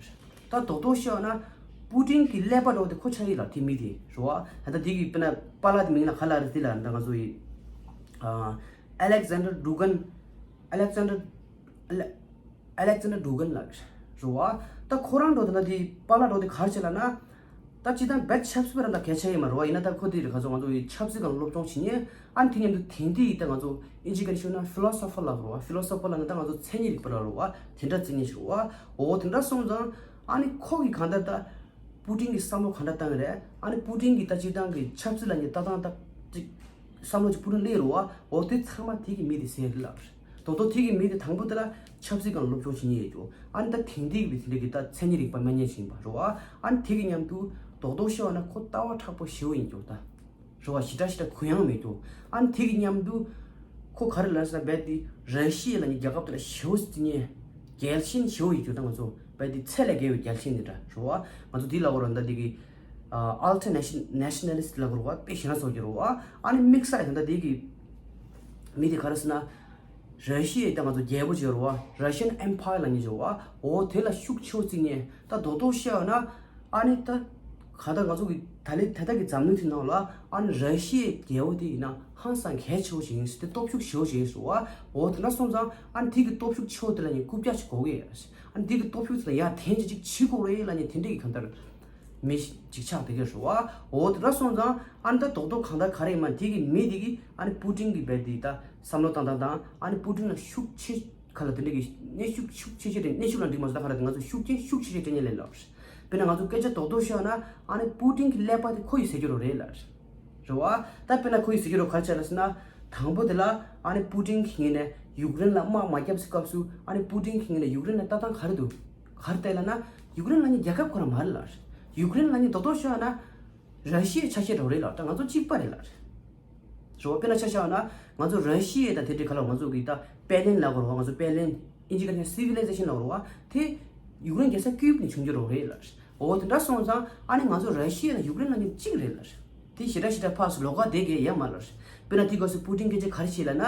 ད་རྡོག་རྡོག་བཤད་ན་པུ་ཏིན་གྱི་ཀླད་པ་འདྲ་བོ་དེ་ཁོ་ཆགས་ཡིན་ལ། དེ་མི་དེ་རེད་བ། ད་ལྟ་དེ་གི་དཔེར་ན་པཱ་ལགས་དེ་མིང་ལ་ག་ལ་རེད། དེ་ལ་ད་ང་ཚོ་ཡི་ཨ་ཨ་ལེག་ཛན་ཌར་ཌུ་གན། ཨ་ལེག་ཛན་ཌར་ཨ་ལེ་ཨ་ལེག་ཛན་ཌར་ཌུ་གན་ལགས་རེད་བ། ད་ཁོ་རང་འདྲ་བོ་དེ་ན་དེ་པཱ་ལགས་འདྲ་བོ་དེ་ག་རེ་བྱེད་ལབ་ན། ད་སྤྱིར་བཏང་རྦད་ཆབ་སྲིད་པ་རང་ད་གལ་ཆེ་ཡིན་མ་རེད་བ། ཡིན་ན་ད་ཁོ་དེ་རེད། ཁ་སང་ང་ཚོ་ཡི་ཆབ་སྲིད་སྒང་སློབ་སྦྱོང་བྱེད་མཁན། ཨ་ནི་དེ་མཉམ་དུ་དེང་དུས་ཡི་ད་ང་ཚོ་ཨིན་ཇི་སྐད་ནས་ཞུ་ན་ཕི་ལོ་སོ་ཕར་ལབ་རེད་བ། ཕི་ལོ་སོ་ཕར་ལབ་ན་ད་ང་ཚོ་མཚན་ཉིད་རིག་པ་ལབ་རེད་བ། དེ་འདྲ་བརྩི་མཁན་ཞིག་རེད་བ། འོ་དེ་འདྲ་སོང་ཙང་ཨ་ནི་ཁོ་གི་གང་ལྟར་ད་པུ་ཏིན་གྱི་བསམ་བློ་གང་འདྲ་བཏང་གི་རེད། ཨ་ནི་པུ་ཏིན་གྱི་ད་སྤྱིར་བཏང་གི་ཆབ་སྲིད་ལ་ཉེ་ལྟ་སྟངས་ད་ཅིག་བསམ་བློ་ཅིག་པུ་ཏིན་སླེབས་རེད་བ། འོ་དེ་ཚང་མ་དེ་གི་མི་དེ་ཟེར་རེད་ལབ་རེད། རྡོག་རྡོག་དེ་གི་མི་དེ་དང་པོ་དེ་ལ་ཆབ་སྲིད་སྒང་སློབ་སྦྱོང་བྱེད་མཁན་ཡོད་ཀྱོ། ཨ་ནི་ད་དེང་དུས་ཀྱི་དེ་འདྲ་གི་ད་མཚན་ཉིད་རིག་པ་སྨན་ཉན་ཞིག་ཡིན་པ་རེད་བ། ཨ་ནི་དེ་གི་མཉམ་དུ་རྡོག་རྡོག་བཤད་པ་ན་ཁོ་ལྟ་བ་མཁྲེགས་པོ་ཞེ་པོ་ཡིན་ཀྱོ་ད། རེད་བ། ཞེ་དྲག་ཞེ་དྲག་གུ་ཡངས་མེད་ཀྱོ། ཨ་ནི་དེ་གི་མཉམ་དུ་ཁོ་ག་རེ་ལབ་ཟེར་ན་རྦད་དེ་ར་ཤི་ཡ་ལབ་མཁན་རྒྱལ་ཁབ་དེ་ལ་ཞེ་པོ་བརྩི་མཁན། རྒྱལ་ཞེན་ཞེ་པོ་ཡོད་ཀྱོ། ད་ང་ཚོ་རྦད་དེ་ཚད་ལས་བརྒལ་བའི་རྒྱལ་ཞེན་དེ་འདྲ་རེད་བ། ང་ཚོ་དེ་ལབ་དགོས་རེད། ད་དེ་གི་ཨ་ཨལ་ཊར་ནེ་ཤན་ནེ་ཤ་ན་ལི་སི་ཊི་ལབ་དགོས་རེད་བ། དཔེ་ཞེ་དྲག་བཟོ་གི་རེད་བ། ཨ་ནི་དམིགས་བསལ་ད་ལྟ་དེ་གི་མི་དེ་ག་རེ་ཟེར་ན། ར་ཤི་ཡའི་ད་ང་ཚོ་རྒྱལ་པོ་ཅིག་ཡོད་རེད་བ། ར་ཤི་ཡན་ཨེམ་ཕ་ཡར་ལབ་མཁན་ཅིག་ཡོད་རེད་བ། འོ་དེ་ལ་ཤུགས་ཆེ་པོ་བརྩི་མཁན། ད་རྡོག་རྡོག་བཤད་པ་ན། ཨ་ནི་ད་ག་ད་ང་ཚོ་གི་ད་ལྟ་ད་ལྟ་གི་འཛམ་གླིང་འདི་ནང་ལ་ཨ་ནི་ར་ཤི་ཡའི་རྒྱལ་པོ་དེ་ཡིན་ན་ཧང་སང་གལ་ཆེ་པོ་ཞིག་ཡིན་ཟེར་ཏེ་སྟོབས་ཤུགས་ཆེ་པོ་ཞིག་ཡིན་ཟེར་བ། འོ་དེ་འདྲ་སོང་ཙང་ཨ་ནི་དེ་གི་སྟོབས་ཤུགས་ཆེ་པོ་དེ་ལ་ནི་རྐུབ་བཀྱག་ཅིག་གོ་གི་ཡོད། ཨ་ནི་དེ་གི་སྟོབས་ཤུགས་དེ་ལ་ཡར་འཐེན་ཅིག་ཅིག་བྱེད་དགོས་རེད་ལབ་མཁན་དེ་འདྲ་གི་གང་ལྟར་མི་ཞིག་ཅིག་ཆགས་བསྡད་ཀྱི་རེད་བ། འོ་དེ་འདྲ་སོང་ཙང་ཨ་ནི་ད་རྡོག་རྡོག་གང་ལྟར་ག་རེ་ཡིན་མ་དེ་གི་མི་དེ་གི་ཨ་ནི་པུ་ཏིན་གི་རྦད་དེ་ད་བསམ་བློ་བཏང་སྟངས་དང་། ཨ་ནི་པུ་ཏིན་ལ་ཤུགས་ཆེ་ག་ལ་དེ་འདྲ་གི་གནོན་ཤུགས་ཤུགས་ཆེ་ཆེ་སྤྲད། གནོན་ཤུགས་ལ་འགྲིག་མ་སོང་། ད་ག་རེ་ད་ང་ཚོ་ཤུགས་རྐྱེན་ཤུགས་ཆེ་ཆེ་སྤྲད་མཁན་ལབ་ལབ་རེད། དཔེར་ན་ང་ཚོ་སྐད་ཆ་རྡོག་རྡོག་བཤད་ན་ཨ་ནི་པུ་ཏིན་གི་ཀླད་པ་དེ་ཁོ་ཡིས་ཟེར་རྒྱུ་རོ་རེད་ལབ་རེད། རེད་བ། ད་དཔེར་ན་ཁོ་ཡིས་ཟེར་རྒྱུ་རོ་ག་རེ་བྱས་ལབ་ཟེར་ན། དང་པོ་དེ་ལ་ཨ་ནི་པུ་ཏིན་གྱི་ངོས་ནས་ཡུཀ་རེན་ལ་དམག་མ་བརྒྱབ་ཟེར་སྐབས་སུ་ཨ་ནི་པུ་ཏིན་གྱི་ངོས་ནས་ཡུཀ་རེན་ལ་ལྟ་སྟངས་ག་རེ་འདུག་ག་རེ་བལྟས་ལབ་ན། ཡུཀ་རེན་ལབ་མཁན་རྒྱལ་ཁབ་ཁོ་རང་མ་རེད་ལབ་རེད། ཡུཀ་རེན་ལབ་མཁན་རྡོག་རྡོག་བཤད་ན་ར་ཤི་ཡའི་ཆ་ཤས་འདྲ་བོ་རེད་ལབ། ད་ང་ཚོ་གཅིག་པ་རེད་ལབ་རེད། རེད་བ། དཔེར་ན་ཆ་བཞག་ན་ང་ཚོ་ར་ཤི་ཡ་དང་དེ་འདྲའི་ག་ལ་ང་ཚོ་གི་ད་པེ་ལེན་ལབ་དགོས་རེད་བ། ང་ཚོ་པེ་ལེན་ཨིན་ཇི་སྐད་ནས་སི་ཝི་ལི་ཛེ་ཤན་ལབ་དགོས་རེད་བ། དེ་ཡུཀ་རེན་རྒྱལ་ས་ཀིབ་ནས་བྱུང་རྒྱུ་རོ་རེད་ལབ། འོ་དེ་འདྲ་སོང་ཙང་ཨ་ནི་ང་ཚོ་ར་ཤི་ཡ་དང་ཡུཀ་རེན་ལབ་མཁན་གཅིག་རེད་ལབ། དེ་ཞེ་དྲག་ཞེ་དྲག་ཕར་ཚུར་ལོགས་ཀ་བསྡད་མཁན་ཡོད་མ་རེད། དཔེར་ན་དེ་སྐབས་སུ་པུ་ཏིན་སྐད་ཆ་ག་རེ་བཤད་ལབ་ན།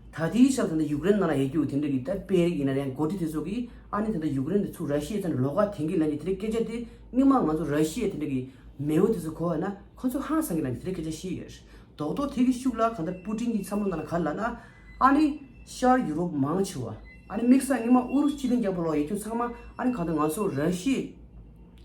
ད་ལྟའི་ཆར་ད་ལྟ་ཡུཀ་རེན་ནང་ལ་ཡོད་རྒྱུ་དེ་འདྲ་གི་ད་དཔོན་རིགས་ཡིན་ན་ཡང་འགོ་ཁྲིད་དེ་ཚོ་གིས་ཨ་ནི་ད་ལྟ་ཡུཀ་རེན་དེ་ཚུར་ར་ཤི་ཡའི་རྩ་ནས་ལོགས་ཀ་འཐེན་གྱི་ལབ་མཁན་དེ་འདྲའི་སྐད་ཆ་དེ་སྔོན་མ་ང་ཚོ་ར་ཤི་ཡ་དེ་འདྲ་གི་མེས་པོ་དེ་ཚོ་གོ་བ་ན་ཁོ་ཚོ་ཧང་སང་གི་ལབ་མཁན་དེ་འདྲའི་སྐད་ཆ་བཤད་ཡོད། རྡོག་རྡོག་དེ་གི་ཤུགས་ལ་གང་ལྟར་པུ་ཏིན་གྱི་བསམ་བློ་ནང་ལ་ག་རེ་ལབ་ན། ཨ་ནི་ཤར་ཡུ་རོབ་མང་ཆེ་བ། ཨ་ནི་དམིགས་བསལ་སྔོན་མ་ཨུ་རུ་སུ་སྤྱི་མཐུན་རྒྱལ་ཁབ་ལ་ཡོད་རྒྱུ་ཚང་མ་ཨ་ནི་གང་ལྟར་ང་ཚོ་ར་ཤི་ཡའི་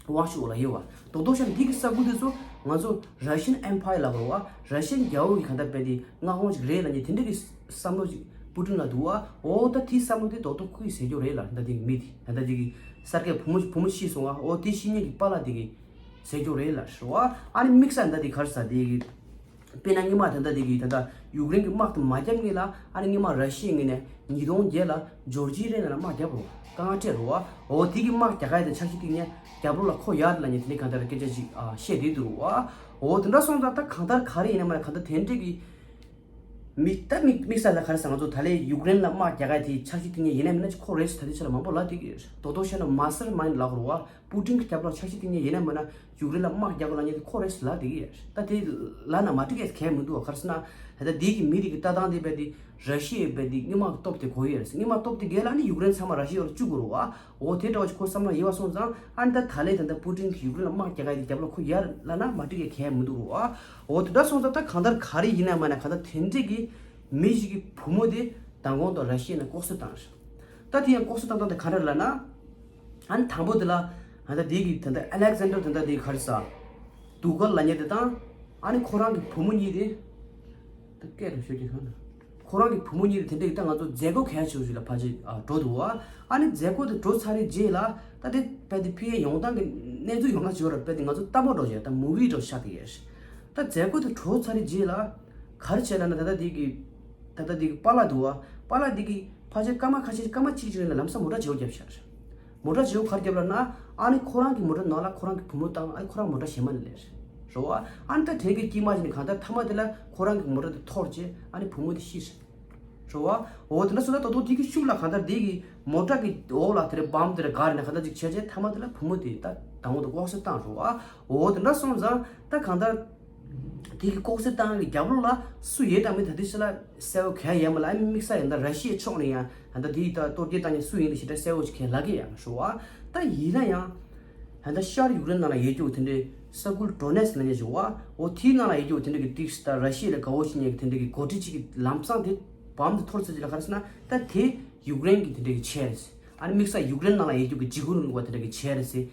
དབང་ཤུགས་འོག་ལ་ཡོད་བ། རྡོག་རྡོག་བཤད་ན་འདི་གི་ས་ཁུལ་དེ་ཚོ་ང་ཚོ་ར་ཤི་ཡན་ཨེམ་ཕ་ཡར་ལབ་དགོས་རེད་བ། ར་ཤི་ཡན་རྒྱལ་པོ་གི་གང་ལྟར་རྦད་དེ་མངའ་ཁོངས་ཤིག་རེད་ལབ་མཁན་དེ་འདྲ་གི་བསམ་བློ་ཞིག་པུ་ཏིན་ལ་འདུག་བ། འོ་ད་དེའི་བསམ་བློ་དེ་རྡོག་རྡོག་ཁོ་གིས་ཟེར་རྒྱུ་རེད་ལབ། ད་དེ་གི་མི་དེ་ད་ལྟ་དེ་གི་གསར་སྐྱེས་བུ་མོ་བུ་མོ་ཤི་སོང་བ། འོ་དེ་ཤི་མཁན་གྱི་པཱ་ལགས་དེ་གིས་ཟེར་རྒྱུ་རེད་ལབ་རེད་བ། ཨ་ནི་དམིགས་བསལ་ད་དེ་ག་རེ་ཟེར་དེ་གི་དཔེར་ན་སྔོན་མ་ད་ལྟ་དེ་གི་ད་ལྟ་ཡུཀ་རེན་གྱི་དམག་དེ་མ་བརྒྱབ་སྔོན་ལ་ཨ་ནི་སྔོན་མ་ར་ཤི་ཡའི་ངོས་ནས་ཉིས་སྟོང་བརྒྱད་ལ་ཇོར་ཇི་ཡའི་ནང་ལ་དམག་བརྒྱབ་རོགས་དཀའ་ངལ་འཕྲད་རོགས། འོ་དེ་གི་དམག་རྒྱག་ག་ཡ་དེ་འཆར་གཞི་བཏིང་ནས་རྒྱབ་ལོགས་ལ་ཁོ་ཡར་ལ་ཉེ་དེ་ནས་གང་ལྟར་སྐད་ཆ་ཅིག་ཨ་བཤད་བསྡད་འདུག་རོགས། འོ་དེ་འདྲ་སོང་ཙང་ད་གང་ལྟར་ག་རེ་ཡིན་ན་མ་གང་ལྟར་དེ་འདྲས་ཀྱི་མི་ད་མི་དམིགས་བསལ་ལ་ག་རེ་ཟེར། ང་ཚོ་ད་ལས་ཡུཀ་རེན་ལ་དམག་རྒྱག་ག་ཡ་དེ་འཆར་གཞི་བཏིང་ནས་ཡིན་ན་མིན་ན་ཁོ་རེད་ཟེར་ད་ལྟའི་ཆ་ལ་མང་པོ་ལབ་བསྡད་ཀྱི་རེད། རྡོག་རྡོག་བཤད་ན་མ་སེར་མ་ཡིན་ལབ་རོགས། པུ་ཏིན་གྱི་རྒྱབ་ལ་འཆར་གཞི་དེ་ཉིད་ཡིན་ན་མིན་ན་ཡུཀ་རེན་ལ་དམག་རྒྱག་དགོས་ལབ་མཁན་དེ་ཁོ་རེད་ཟེར་ལབ་བསྡད་ཀྱི་ཡོད། ད་དེ་ལབ་ན་མ་འགྲིག་ཡས་གང་ཡང་མི་འདུག་བ། ག་རེ་ཟེར་ན་ད་ལྟ་འདི་གི་མི་རིགས་ཀྱི་ལྟ་སྟངས་དེ་རྦད་དེ་ར་ཤི་ཡའི་རྦད་དེ་སྔོན་མ་གི་སྟོབས་དེ་གོ་ཡོད་རེད། སྔོན་མ་སྟོབས་དེ་རྒྱས་ལ་ནི་ཡུཀ་རེན་ཚང་མ་ར་ཤི་ཡའི་འོག་ལ་བཅུག་དགོས་རེད་བ། འོ་དེ་འདྲ་བ་ཞིག་ཁོ་བསམ་བློ་ཡོད་པ་སོང་ཙང་ཨ་ནི་ད་ད་ལྟའི་ད་ལྟ་པུ་ཏིན་གྱིས་ཡུཀ་རེན་ལ་དམག་རྒྱག་ག་ཡི་རྒྱབ་ལ་ཁོ་ཡར་ལབ་ན་མ་འགྲིག་ཡས་གང་ཡང་མི་འདུག་རེད་བ། འོ་དེ་འདྲ་སོང་ཙང་ད་གང་ལྟར་ག་རེ་ཡིན་ན་མ་ན་གང་ལྟར་དེ་འདྲས་ཀྱི་མི་ཞིག་གི་བུ་མོ་དེ་མདང་དགོང་དུ་ར་ཤི་ཡ་ནས་ལྐོག་གསོད་བཏང་རེད། ད་དེ་ཡང་ལྐོག་གསོད་བཏང་སྟངས་དེ་ག་འདྲ་ལབ་ན། ཨ་ནི་དང་པོ་དེ་ལ་ཨ་ད་དེ་གི་ད་ལྟ་ཨ་ལེག་ཟན་ཌར་ད་ལྟ་དེ་ག་རེ་ཟ། དུ་གལ་ལབ་མཁན་དེ་དང་། ཨ་ནི་ཁོ་རང་གི་བུ་མོ་གཉིས་དེ། ད་སྐད་རུ་ཤོད་ཀྱི་ཐོན་ན། ཁོ་རང་གི་བུ་མོ་གཉིས་དེ་དེ་འདྲ་གི་ད་ང་ཚོ་མཛད་སྒོ་གལ་ཆེ་ཞིག་ལ་ཕལ་ཆེར་ཨ་འགྲོ་འདུག་བ། ཨ་ནི་མཛད་སྒོ་དེ་འགྲོ་ཚར་རེད་རྗེས་ལ་ད་དེ་རྦད་དེ་ཕ་གིར་ཡོང་སྟངས་ཀྱི་གནས་ཚུལ་ཡོང་སྟངས་བྱེད་པ་ར་རྦད་དེ་ང་ཚོ་ལྟ་མོ་འགྲོ་བྱས་ད་མུ་བི་འགྲོ་ཤག་དེ་ཡས། ད་མཛད་སྒོ་དེ་འགྲོ་ཚར་རེད་རྗེས་ལ་ག་རེ་བྱས་ལབ་ན། ད་ལྟ་དེ་གི་ད་ལྟ་དེ་གི་པཱ་ལགས་འདུག་བ། པཱ་ལགས་དེ་གི་ཕལ་ཆེར་སྐར་མ་ཁ་ཤས་སྐར་མ་གཅིག་གཅིག་རིང་ལ་ལམ་སང་མོ་ཊ་བརྗེ་པོ་བརྒྱབ་ཤག་རེད། མོ་ཊ་བརྗེ་པོ་ག་རེ་བརྒྱབ་ལབ་ན། ཨ་ནི་ཁོ་རང་གི་མོ་ཊ་ནང་ལ་ཁོ་རང་གི་བུ་མོ་དང་ཨ་ནི་ཁོ་རང་མོ་ཊ་གཞན་མ་ནས་སླེབས་རེད་བ། ཨ་ནི་ད་དེ་གི་དཀྱིལ་མ་ཅིག་ནས་གང་ལྟར་མཐའ་མ་དེ་ལ་ཁོ་རང་གི་མོ་ཊ་དེ་འཐོར་རྗེས་ཨ་ནི་བུ་མོ་དེ་ཤི་རེད། རེད་བ། འོ་དེ་འདྲ་སོང་ཙང་ད་དུང་དེ་གི་ཤུགས་ལ་གང་ལྟར་དེ་གི་མོ་ཊ་གི་འོག་ལ་དེ་རེད་བམ་དེ་རེད་ག་རེ་ན་གང་ལྟར་ཅིག་བྱས་རྗེས་མཐའ་མ་དེ་ལ་བུ་མོ་དེ་ད་དང་པོ་དེ་ལྐོག་གསོད་བཏང་རེད་བ། འོ་དེ་འདྲ་སོང་ཙང་ད་གང་ལྟར། དེ་གི་ལྐོག་ཟ་བཏང་གི་རྒྱབ་ལོགས་ལ་སུ་ཡོད་དང་མེད་ད་དེ་ཕྱི་ལ་གསལ་བོ་ག་ཡོད་མ་ལ། ཨ་ནི་དམིགས་བསལ་ཡང་ད་ར་ཤི་ཡའི་ཕྱོགས་ནས་ཡང་ད་ལྟ་དེ་ཡི་ད་གཏོར་རྒོལ་བཏང་ནས་སུ་ཡིན་དེ་ཞེ་དྲག་གསལ་བོ་ཞིག་ག་ལབ་གི་ཡང་ཞུ་བ། ད་ཡིན་ན་ཡང་ད་ལྟ་ཤར་ཡུཀ་རེན་ནང་ལ་ཡོད་རྒྱུ་དེ་འདྲའི་ས་ཁུལ་ཌོ་ནེ་སི་ལབ་མཁན་ཞིག་བ། འོ་དེའི་ནང་ལ་ཡོད་རྒྱུ་དེ་འདྲ་གི་ཏིག་ད་ར་ཤི་ཡ་ལ་དགའ་བོ་བྱེད་མཁན་གི་དེ་འདྲ་གི་འགོ་ཁྲིད་ཅིག་གི་ལམ་སང་དེ་བམ་དེ་འཐོར་ཚར་རྗེས་ལ་ག་རེ་ཟེར་ན་ད་དེ་ཡུཀ་རེན་གི་དེ་འདྲ་གི་བྱས་རེད་ཟེར། ཨ་ནི་དམིགས་བསལ་ཡུཀ་རེན་ནང་ལ་ཡོད་རྒྱུ་གི་འཇིགས་སྐུལ་རིང་ལུགས་པ་དེ་འདྲ་གི་བྱས་རེད་ཟེར།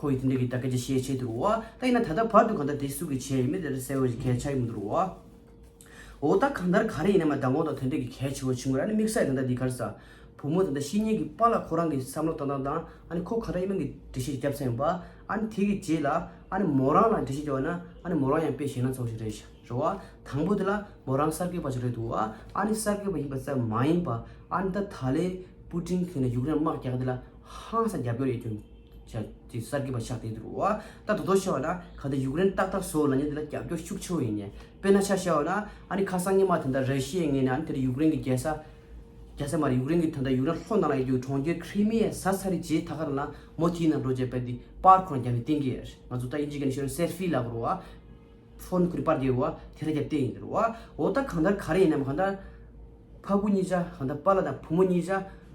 ཁོ་ཡི་དེ་འདྲ་གི་ད་སྐད་ཆ་བཤད་བྱས་འདུག་བ། ད་ཡིན་ན་ད་ལྟ་བར་དུ་གང་ལྟར་དེ་སུ་གི་བྱས་ཡིན་མིན་དེ་འདྲ་གསལ་བོ་ཞིག་གལ་ཆགས་ཀྱི་མི་འདུག་བ། འོ་ད་གང་ལྟར་ག་རེ་ཡིན་ན་མ་ད་ངོ་ད་དེ་འདྲ་གི་གལ་ཆེ་བོ་ཆུང་ངུ་ར་ནི་དམིགས་བསལ་ད་ལྟ་འདི་ག་རེ་ཟ། བུ་མོ་ད་ལྟ་ཤི་ཉེན་གི་པཱ་ལགས་ཁོ་རང་གི་བསམ་བློ་བཏང་སྟངས་དང་ཨ་ནི་ཁོ་ག་རེ་ཡིན་མིན་གི་འགྲེལ་བཤད་བརྒྱབ་ཚར་ཡིན་པ། ཨ་ནི་དེ་གི་རྗེས་ལ་ཨ་ནི་མོ་རང་ལ་འགྲེལ་བཤད་བརྒྱབ་པ་ན་ཨ་ནི་མོ་རང་ཡང་དཔེ་ཞེད་སྣང་ཚ་བོ་ཞིག་རེད་ཤག་རེད་བ། དང་པོ་དེ་ལ་མོ་རང་གསར་འགོད་པ་ཞིག་རེད་འདུག་བ། ཨ་ནི་གསར་འགོད་པ་ཡིན་པ་ཙམ་མ་ཡིན་པ། ཨ་ནི་ད་ད་ལའི་པུ་ཏིན་གྱིས་ནི་ཡུཀ་རེན་དམག་རྒྱག་དེ་ལ་ཧང་སང་རྒྱབ་སྐྱོར་ཡོད་རྒྱུ་ཅིག་གསར་འགོད་པ་ཆགས་བསྡད་འདུག་བ། ད་དོ་དོ་ཤོད་ན་ག་ད་ཡུཀ་རེན་ཏག་ཏག་བཟོ་ལབ་མཁན་དེ་ལ་རྒྱབ་སྐྱོར་ཤུགས་ཆེ་བོ་ཡིན་ནས། དཔེར་ན་ཆ་བཞག་ན་ཨ་ནི་ཁ་སང་ཉི་མ་དེ་འདྲ་ར་ཤི་ཡའི་ངོས་ནས་ཨ་ནི་དེར་ཡུཀ་རེན་གྱི་རྒྱལ་ས། རྒྱལ་ས་མ་རེད། ཡུཀ་རེན་གྱི་ད་ལྟ་ཡུཀ་རེན་ལྷོ་ནང་ལ་ཡོད་རྒྱུ་གྲོང་ཁྱེར་ཁྲི་མི་ཡ་ཟ་ཚར་རེད། རྗེས་ད་ག་རང་ལ་མོ་དེའི་ནང་འགྲོ་བྱས་པ་དེ་པར་ཁོ་རང་རྒྱབ་ནས་བསྟན་གྱི་ཡོད་རེད། ང་ཚོ་ད་དབྱིན་ཇི་སྐད་ནས་ཤོད་ན་སེལ་ཕི་ལབ་དགོས་རེད་བ། ཕོན་ཁོ་རི་པར་རྒྱབ་བ་དེ་ར་རྒྱབ་བསྟན་ཡིན་འདུག་བ། འོ་ད་གང་ལྟར་ག་རེ་ཡིན་ནམ་གང་ལྟར། ཕ་བུ་གཉིས་ཆ་གང་ལྟར་པཱ་ལགས་དང་བུ་མོ་གཉིས་ཆ་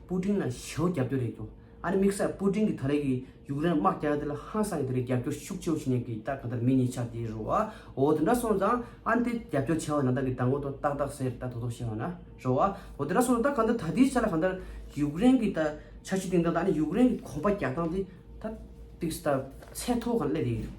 པུ་ཏིན་ལ་ཞེ་པོ་རྒྱབ་སྐྱོར་རེད་འདུག་ཨ་ནི་དམིགས་བསལ་པུ་ཏིན་གྱི་ད་རེས་ཀྱི་ཡུཀ་རེན་དམག་རྒྱག་དེ་ལ་ཧང་སང་གི་དེ་རིང་རྒྱབ་སྐྱོར་ཤུགས་ཆེ་བོ་བྱེད་མཁན་གྱི་ད་གང་ལྟར་མི་གཉིས་ཆགས་བསྡད་རེད་བ། འོ་དེ་འདྲ་སོང་ཙང་ཨ་ནི་དེ་རྒྱབ་སྐྱོར་བྱས་པ་ནང་ལྟར་གྱི་མདང་དགོང་ཐོག་ཏག་ཏག་ཟེར་ད་དོ་དོ་བཤད་པ་ན་རེད་བ། འོ་དེ་འདྲ་སོང་ཙང་ད་གང་ལྟར་ད་ལྟའི་ཆ་ལ་གང་ལྟར་ཡུཀ་རེན་གྱི་ད་འཆར་གཞི་སྟེང་དང་ད་ནི་ཡུཀ་རེན་གྱི་གོམ་པ་རྒྱག་སྟངས་དེ་ད་ཏིག་ཙམ་ཚད་མཐོ་གང་སླེབས་ཡོད།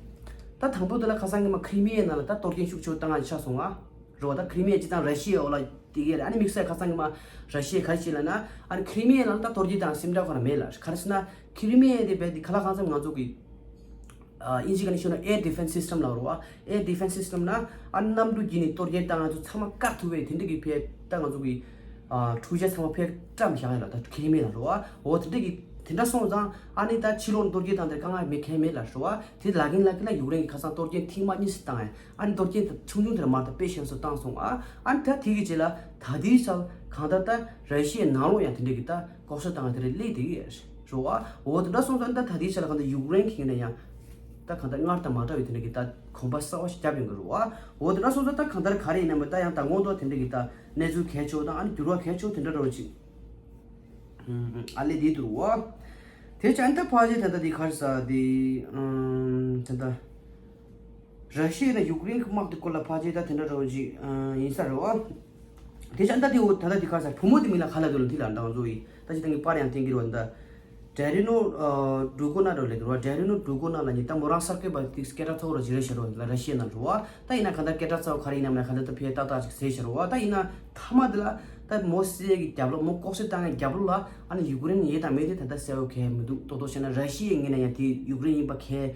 ད་དང་པོ་དེ་ལ་ཁ་སང་གི་མ་ཁྲི་མི་ཡའི་ནང་ལ་ད་གཏོར་སྐྱོན་ཤུགས་ཆེ་བོ་བཏང་ཡ་ཆགས་སོང་ང་། རེད་བ། ད་ཁྲི་མི་ཡ་སྤྱི་བཏང་ར་ཤི་ཡའི་འོག་ལ་དེ་གས་རེད། ཨ་ནི་དམིགས་བསལ་ཁ་སང་གི་མ་ར་ཤི་ཡའི་ག་རེ་བྱས་ལབ་ན། ཨ་ནི་ཁྲི་མི་ཡའི་ནང་ལ་ད་གཏོར་རྒོལ་དང་སེམས་ཁྲལ་ཁོ་ན་མེད་ལ། ག་རེ་ཟེར་ན་ཁྲི་མི་ཡ་དེ་རྦད་དེ་ཁ་ལག་གང་འཚམ་ང་ཚོ་གི་ཨ་དབྱིན་ཇི་སྐད་ནས་ཤོད་ན་air defense system ལབ་རེད་བ། air defense system ན་ཨ་ནི་གནམ་གྲུ་བརྒྱུད་ནས་གཏོར་རྒོལ་བཏང་ང་ཚོ་ཚང་མ་བཀག་ཐུབ་པའི་དེ་འདྲ་གི་ཕེ་ད་ང་ཚོ་གི་ཨ་འཕྲུལ་ཆས་ཚང་མ་ཕེ་བཀྲམ་བཞག་ཡོད་ལ། ད་ཁྲི་མི་ཡ་ལ་རེད་བ། འོ་དེ་འདྲ་གི་དེ་འདྲ་སོང་ཙང་ཨ་ནི་ད་ཕྱི་ལོགས་གཏོར་རྒོལ་བཏང་དེར་དཀའ་ངལ་མེད་མཁན་མེད་ལ་རེད་བ། དེ་ལ་གིན་ལ་གིན་ལ་ཡུཀ་རེན་གྱི་ཁ་སང་གཏོར་རྒོལ་ཐེངས་མ་གཉིས་སུ་བཏང་ཡ། ཨ་ནི་གཏོར་སྐྱོན་དེ་ཆུང་ཆུང་དེར་མར་དང་དཔེ་ཞན་སུ་བཏང་སོང་ཨ། ཨ་ནི་ད་དེ་གི་རྗེས་ལ་ད་དེའི་ཆར་གང་ལྟར་ད་ར་ཤི་ཡའི་ནང་ལོགས་ཡང་དེ་འདྲ་གི་ད་ལྐོག་ཟ་བཏང་དེ་རེད་སླེབས་དེ་གི་རེད་བ། འོ་དེ་འདྲ་སོང་ཙང་ད་ད་དེའི་ཆར་གང་ལྟར་ཡུཀ་རེན་གྱི་ངོས་ནས་ཡང་ད་གང་ལྟར་སྔར་དང་མ་འདྲ་བའི་དེ་འདྲ་གི་ད་གོམ་པ་གསར་བ་ཞིག་བརྒྱབ་ཡོང་གི་རེད་བ། འོ་དེ་འདྲ་སོང་ཙང་ད་གང་ལྟར་ག་རེ་ཡིན་ནའི་ད་ཡང་ད་དགོང་དག་དེ་འདྲ་གི་ད་གནས་ཚུལ་གལ་ཆེ་བོ་དང་ཨ་ནི་འགྱུར་བ་གལ་ཆེ་བོ་དེ་འདྲ་འདྲ་བོ་ཅིག་ཨ་ལས་དེ་འདུག་བ། དེ་ཅང་ད་ཕ་ཇེ་ད་ད་དེ་ག་རེ་ཟ་དེ་ད་ད། ར་ཤི་ཡ་དང་ཡུཀ་རེན་གྱི་དམག་དེ་སྐོར་ལ་ཕལ་ཆེར་ད་དེ་འདྲ་འདྲ་བོ་ཅིག་ཡིན་ས་རེད་བ། དེ་ཅང་ད་དེ་འོ་ད་ལྟ་དེ་ག་ས་བུ་མོ་དེ་མིང་ལ་ག་ལ་འདུག་ལ་འདི་ལ་འདང་བཟོ་ཡིན། ད་ཅི་ད་ངས་པར་ཡང་བསྟན་གྱི་རེད་བ། ད་ཌེ་རི་ནོ་ཌུ་གོ་ན་རོ་ལེ་གི་རོ། ཌེ་རི་ནོ་ཌུ་གོ་ན་ལ་ཉི་ད་མོ་རང་གསར་འགོད་པ་དེ་སྐད་གྲགས་ཚ་བོ་ར་ཇི་རེ་ཤ་རོ་ལ་ར་ཤི་ཡ་ན་རོ་བ། ད་ཡིན་ན་ག་ད་སྐད་གྲགས་ཚ་བོ་ག་རེ་ཡིན་ནམ་ལ་ག་ད་ད་ཕེ་ཏག་ཏག་ཅིག་ཟེར་ཤ་རོ་བ། ད་ཡིན་ན་མཐའ་མ་དེ་ལ་ད་མོ་སེ་གི་རྒྱབ་ལོགས་མོ་ལྐོག་སེ་བཏང་ཡ་རྒྱབ་ལོགས་ལ་ཨ་ནི་ཡུཀ་རེན་ཡོད་དང་མེད་དེ་ད་ད་གསལ་བོ་གས་མི་འདུག་ཏོག་ཏོག་བཤད་ན་ར་ཤི་ཡའི་ངོས་ནས་ཡང་དེ་ཡུཀ་རེན་ཡིན་པ་གས།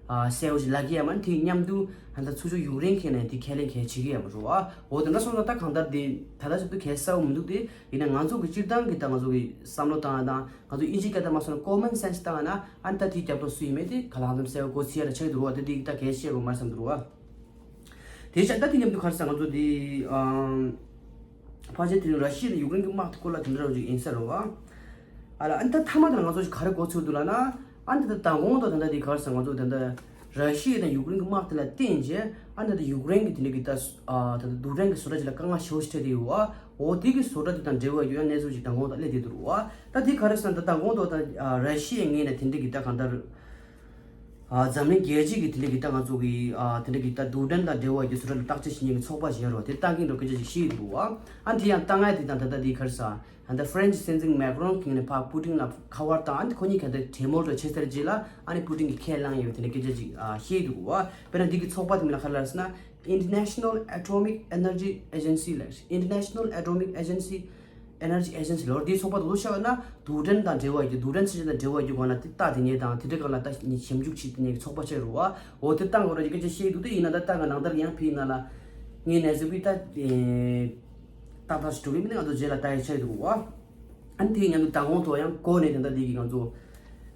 ཨ་གསལ་བོ་ཞིག་ལབ་ཀྱི་ཡ་མ་དེ་མཉམ་དུ་ཧ་ད་ཚུར་ཕྱོགས་ཡུཀ་རེན་ཁྱེད་ནས་དེ་ཁས་ལེན་གལ་ཆེ་གི་ཡ་མ་རུ་བ། འོ་དེ་འདྲ་སོང་ཙང་ད་གང་ལྟར་དེ་ད་ལྟ་ཞིག་ཏུ་གལ་གསལ་བོ་མི་འདུག་དེ་ཡིན་ན་ང་ཚོ་གི་སྤྱིར་བཏང་གི་ད་ང་ཚོ་གི་བསམ་བློ་བཏང་ཡ་དང་ང་ཚོ་ཨིན་ཇི་སྐད་ད་མ་སོང་ན་ཀོ་མན་སེན་སི་བཏང་ཡ་ན་ཨ་ནི་ད་དེའི་རྒྱབ་ལོགས་སུ་ཡིན་མེད་དེ་ག་ལ་ཧ་ཙམ་གསལ་བོ་གོ་ཚིག་ཡ་ལ་ཆགས་འདུག་བ། དེ་དེ་ད་གལ་བཤད་དགོས་མ་བསམ་འདུག་བ། དེ་བྱས་ད་དེ་མཉམ་དུ་ག་རེ་ཟེར་ང་ཚོ་དེ་ཨམ། ཕལ་ཆེར་དེ་རིང་ར་ཤི་ཡ་དང་ཡུཀ་རེན་གྱི་དམག་དེ་སྐོར་ལ་དེ་འདྲ་རང་ཅིག་ཡིན་ས་རེད་བ། ཨ་ལ་ཨ་ནི་ད་མཐའ་མ་དེ་ལ་ང་ཚོ་ཞིག་ག་རེ་གོ་ཚོད་འདུག་ལབ་ན། ཨ་ནི་ད་ལྟ་མདང་དགོང་དང་ད་ལྟ་དེ་ག་རེ་ཟེར་ང་ཚོ་ད་ལྟ་ར་ཤི་ཡ་དང་ཡུཀ་རེན་གྱི་དམག་དེ་ལ་བརྟེན་བྱས་ཨ་ནི་ད་ལྟ་ཡུཀ་རེན་གྱི་དེ་འདྲ་གི་ད་ཨ་ད་ལྟ་རྡུལ་ཕྲན་གྱི་བཟོ་གྲྭ་ཅིག་ལ་དཀའ་ངལ་ཞེ་པོ་ཞིག་འཕྲད་དེ་ཡོད་བ། འོ་དེ་གི་བཟོ་གྲྭ་དེ་དང་འབྲེལ་བ་ཡོད་ཡ་གནས་ཚུལ་ཅིག་མདང་དགོང་དང་སླེབས་བསྡད་འདུག་བ། ད་དེ་ག་རེ་ཟེར་ན་ད་མདང་དགོང་དང་ད་ཨ་ར་ཤི་ཡའི་ངོས་ནས་དེ་འདྲ་གི་ད་གང་ལྟར། ཨ་འཛམ་གླིང་རྒྱལ་སྤྱི་གི་དེ་འདྲ་གི་ད་ང་ཚོ་གི་ཨ་དེ་འདྲ་གི་ད་རྡུལ་ཕྲན་དང་འབྲེལ་བ་ཡོད་རྒྱུ་བཟོ་གྲྭ་ལ་བརྟག་དཔྱད་བྱེད་མཁན་གྱི་ཚོགས་པ་ཞིག་ཡོད་རེད་བ། དེ་བཏང་གིན་འགྲོ་སྐད་ཆ་ཞིག་བཤད་ཀྱི་འདུག་བ། ཨ་དེ་ཡང་བཏང་ཡ་དེ་དང་ད་ལྟ་དེ་ག་རེ་ཟེར། ད་ལྟ་ཧྥ་རན་ཆི་སྲིད་འཛིན་མེག་རོན་གྱིས་ནས་ཕར་པུ་ཏིན་ལ་ཁ་པར་བཏང་། ཨ་ནི་ཁོ་གཉིས་ཀ་ད་གྲོས་མོལ་འདྲ་བྱས་ཚར་རྗེས་ལ་ཨ་ནི་པུ་ཏིན་གྱིས་ཁས་བླངས་ཡོད་པའི་དེ་འདྲ་སྐད་ཆ་ཅིག་ཨ་བཤད་འདུག་བ། དཔེར་ན་འདི་གི་ཚོགས་པ་དེ་མིང་ལ་ག་རེ་ལབ་ཟེར་ན་International Atomic Energy Agency ལབ། International Atomic Agency Energy Agency ལོར་འདིའི་ཚོགས་པ་དེ་ཚོ་ཆགས་ཡོད་ན་རྡུལ་ཕྲན་དང་འབྲེལ་བ་ཡོད་རྒྱུ་རྡུལ་ཕྲན་ཚན་ཆུང་དང་འབྲེལ་བ་ཡོད་རྒྱུ་གང་ལ་དེ་ལྟ་དེ་ཉེ་དང་དེ་འདྲ་གང་ལ་ལྟ་ཞིབ་འཇུག་བྱེད་དེ་ཉེ་གི་ཚོགས་པ་ཆགས་རུ་བ། འོ་དེ་བཏང་དགོས་ར་ཡི་སྐད་ཆ་བཤད་འདུག་དེ་ཡིན་ན་ད་ལྟ་ང་ནང་ལྟར་ཡང་ཕི་ཡིན་ན་ལ་ངའི་གནས་ཚུལ་གི་ད་ཏག་ཏག་ཞིག་འགྲོ་གི་མིན་ན་ང་ཚོ་རྗེས་ལ་ལྟ་ཡི་ཆགས་འདུག་བ། ཨ་ནི་དེ་ཡིན་ན་ད་དགོང་ཐོག་ཡང་གོ་ནས་དེ་འདྲ་དེ་གི་ང་ཚོ་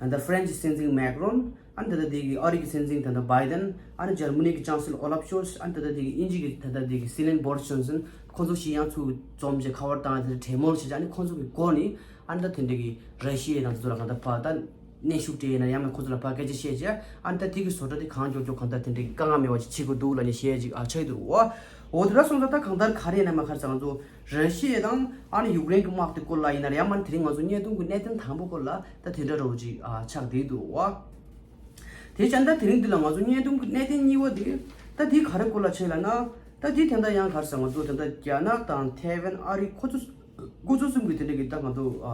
ད་ཧྥ་རན་ཆི་སྲིད་འཛིན་མེག་རོན། ཨ་ནི་ད་ལྟ་དེ་གི་ཨ་རི་གི་སྲིད་འཛིན་ད་ལྟ་བྷའི་ཏན། ཨ་ནི་འཇར་མ་ནི་གི་ཅང་སེ་ལོར་ཨོ་ལབ་ཤོལ། ཨ་ནི་ད་ལྟ་དེ་གི་དབྱིན་ཇི་གི་ད་ལྟ་དེ་གི་སྲིད་བློན་བོ་རི་སི་ཇོན་སན། ཁོང་ཚོ་ཞིག་ཡང་ཚུར་འཛོམས་བྱས་ཁ་པར་བཏང་། དེ་གྲོས་མོལ་བྱས་བྱས། ཨ་ནི་ཁོང་ཚོ་གི་སྒོ་ནས་ཨ་ནི་ད་དེ་འདྲ་གི་ར་ཤི་ཡའི་ནང་དུ་ཚུར་ལ་གང་ལྟར་ཕར་ད་ གནོན་ཤུགས་སྤྲད་ཡིན་ན་ཡང་མིན་ཁོ་ཚོ་ལ་ཕར་སྐད་ཆ་བཤད་བྱས། ཨ་ནི་ད་དེ་གི་བཟོ་གྲྭ་དེ་གང་མགྱོགས་མགྱོགས་གང་ལྟར་དེ་འདྲའི་དཀའ་ངལ་མེད་པ་ཅིག་བྱེད་དགོས་འདུག་ལབ་ནས་བཤད་ཅིག་ཨ་ཆགས་ཀྱི་འདུག་འོ། འོ་དེ་འདྲ་སོང་ཙང་ད་གང་ལྟར་ག་རེ་ཡིན་ན་མ་ཁར་ཙང་ང་ཚོ་ར་ཤི་ཡ་དང་ཨ་ནི་ཡུཀ་རེན་གྱི་དམག་དེ་སྐོར་ལ་ཡིན་ན་ཡང་མིན་དེ་རིང་ང་ཚོ་བརྙན་ཐུང་གི་གནད་དོན་དང་པོ་སྐོར་ལ་ད་དེ་འདྲ་རོ་ཅིག་ཨ་ཆགས་བསྡད་འདུག་འོ། དེ་བྱས་ན་ད་དེ་རིང་འདི་ལ་ང་ཚོ་བརྙན་ཐུང་གི་གནད་དོན་གཉིས་པ་དེ་ད་དེ་ག་རེ་སྐོར་ལ་བྱས་ལབ་ན། ད་དེ་ད་ལྟ་ཡང་ག་རེ་ཟེར་ང་ཚོ་ད་ལྟ་རྒྱ་ནག་དང་ཐའེ་ཝན་ཨ་རི་ཁོ་ཚོ་ཁོ་ཚོ་གསུམ་གྱི་དེ་འདྲ་གི་ད་ང་ཚོ་ཨ་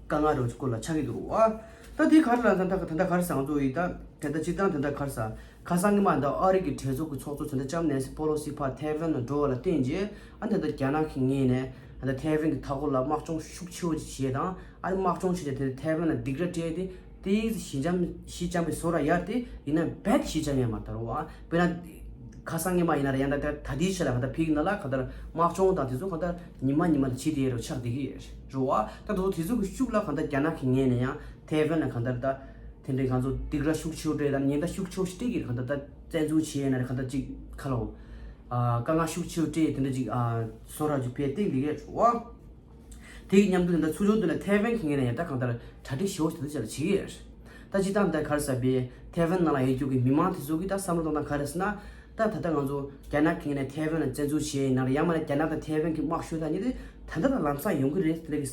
དཀའ་ངལ་རོ་སྐོར་ལ་ཆགས་ཀྱི་འདུག་ཨ། ད་དེ་ག་རེ་ལབ་ན་ད་ད་ལྟ་ག་རེ་ཟེར་ང་ཚོ་ཡི་ད་དེ་ལྟ་སྤྱིར་བཏང་དེ་ལྟ་ག་རེ་ཟེར། ཁ་སང་ཉི་མ་ད་ཨ་རི་གི་གྲོས་ཚོགས་ཀྱི་ཚོགས་གཙོ་ད་ལྟ་ལྕམ་ནེན་སི་པོ་ལོ་སི་ཕར་ཐའེ་ཝན་ལ་འགྲོ་བ་ལ་བརྟེན་རྗེས་ཨ་ད་ལྟ་རྒྱ་ནག་གི་ངོས་ནས་ད་ལྟ་ཐའེ་ཝན་གྱི་མཐའ་འཁོར་ལ་དམག་སྦྱོང་ཤུགས་ཆེ་བོ་ཅིག་བྱས་དང་ཨ་ནི་དམག་སྦྱོང་བྱས་ཏེ་དེ་ཐའེ་ཝན་ལ་སྡིགས་ར་སྤྲད་དེ། དེ་ཞི་འཇམ་ཞི་འཇམ་པའི་བཟོ་འདྲ་ཡོད་དེ་ཡིན་ན་རྦད་ཞི་འཇམ་ཡང་མ་དར་བ། དཔེར་ན། ཁ་སང་ཉི་མ་ཡིན་ན་ར་ཡང་ད་ད་ད་ལྟའི་ཆ་ལ་གང་ལྟར་ཕིག་ན་ལ་གང་ལྟར་དམག་སྦྱོང་དང་དེ་ཚོ་གང་ལྟར་ཉི་མ་ཉི་མ་ལ་བྱེད་དེ་རུ་ཆགས་བསྡད་ཀྱི་རེད་བ། ད་དེ་ཚོ་དེ་ཚོ་གི་ཤུགས་ལ་གང་ལྟར་རྒྱ་ནག་གི་ངོས་ནས་ཡང་ཐའེ་ཝན་ལ་གང་ལྟར་ད་དེ་འདྲའི་གང་ཚོ་སྡིགས་ར་ཤུགས་ཆེ་བོ་སྤྲད་དང་ཉེན་བརྡ་ཤུགས་ཆེ་བོ་ཞིག་སྤྲད་ཀྱི་གང་ལྟར་ད་བཙན་འཛུལ་བྱས་ཡིན་ན་ར་གང་ལྟར་ཅིག་ཁ་ལོ། དཀའ་ངལ་ཤུགས་ཆེ་བོ་སྤྲད་དེ་འདྲ་ཅིག་བཟོ་འདྲ་ཅིག་ཕེ་སྟེང་བསྡད་ཀྱི་རེད་བ། དེ་གི་མཉམ་དུ་ད་ལྟ་ཚུར་ཕྱོགས་དེ་ལ་ཐའེ་ཝན་གྱི་ངོས་ནས་ཡང་ད་གང་ལྟར་གྲ་སྒྲིག་ཞེ་པོ་ཞིག་ད་ལྟ་བྱས་ལ་བྱེད་ཀྱི་ཡོད་རེད། ད་སྤྱིར་བཏང་ད་ག་རེ་ཟེར་བའི་ཐའེ་ཝན་ནང་ལ་ཡོད་རྒྱུ་གི་མི་མང་དེ་ཚོ་གི་ད་བསམ་བློ་གཏོང་སྟངས་ག་རེ་ཟེར་ན། ད་ད་ལྟ་ང་ཚོ་རྒྱ་ནག་གི་ངོས་ནས་ཐའེ་ཝན་ལ་བཙན་འཛུལ་བྱས་ཡིན་ན་ར་ཡང་མིན་ན་རྒྱ་ནག་དང་ཐའེ་ཝན་གྱི་དམག་ཤོར་ཐག་ཉེ་དེ་ད་ལྟ་ད་ལམ་སང་ཡོང་གི་རེད་དེ་འདྲ་གི་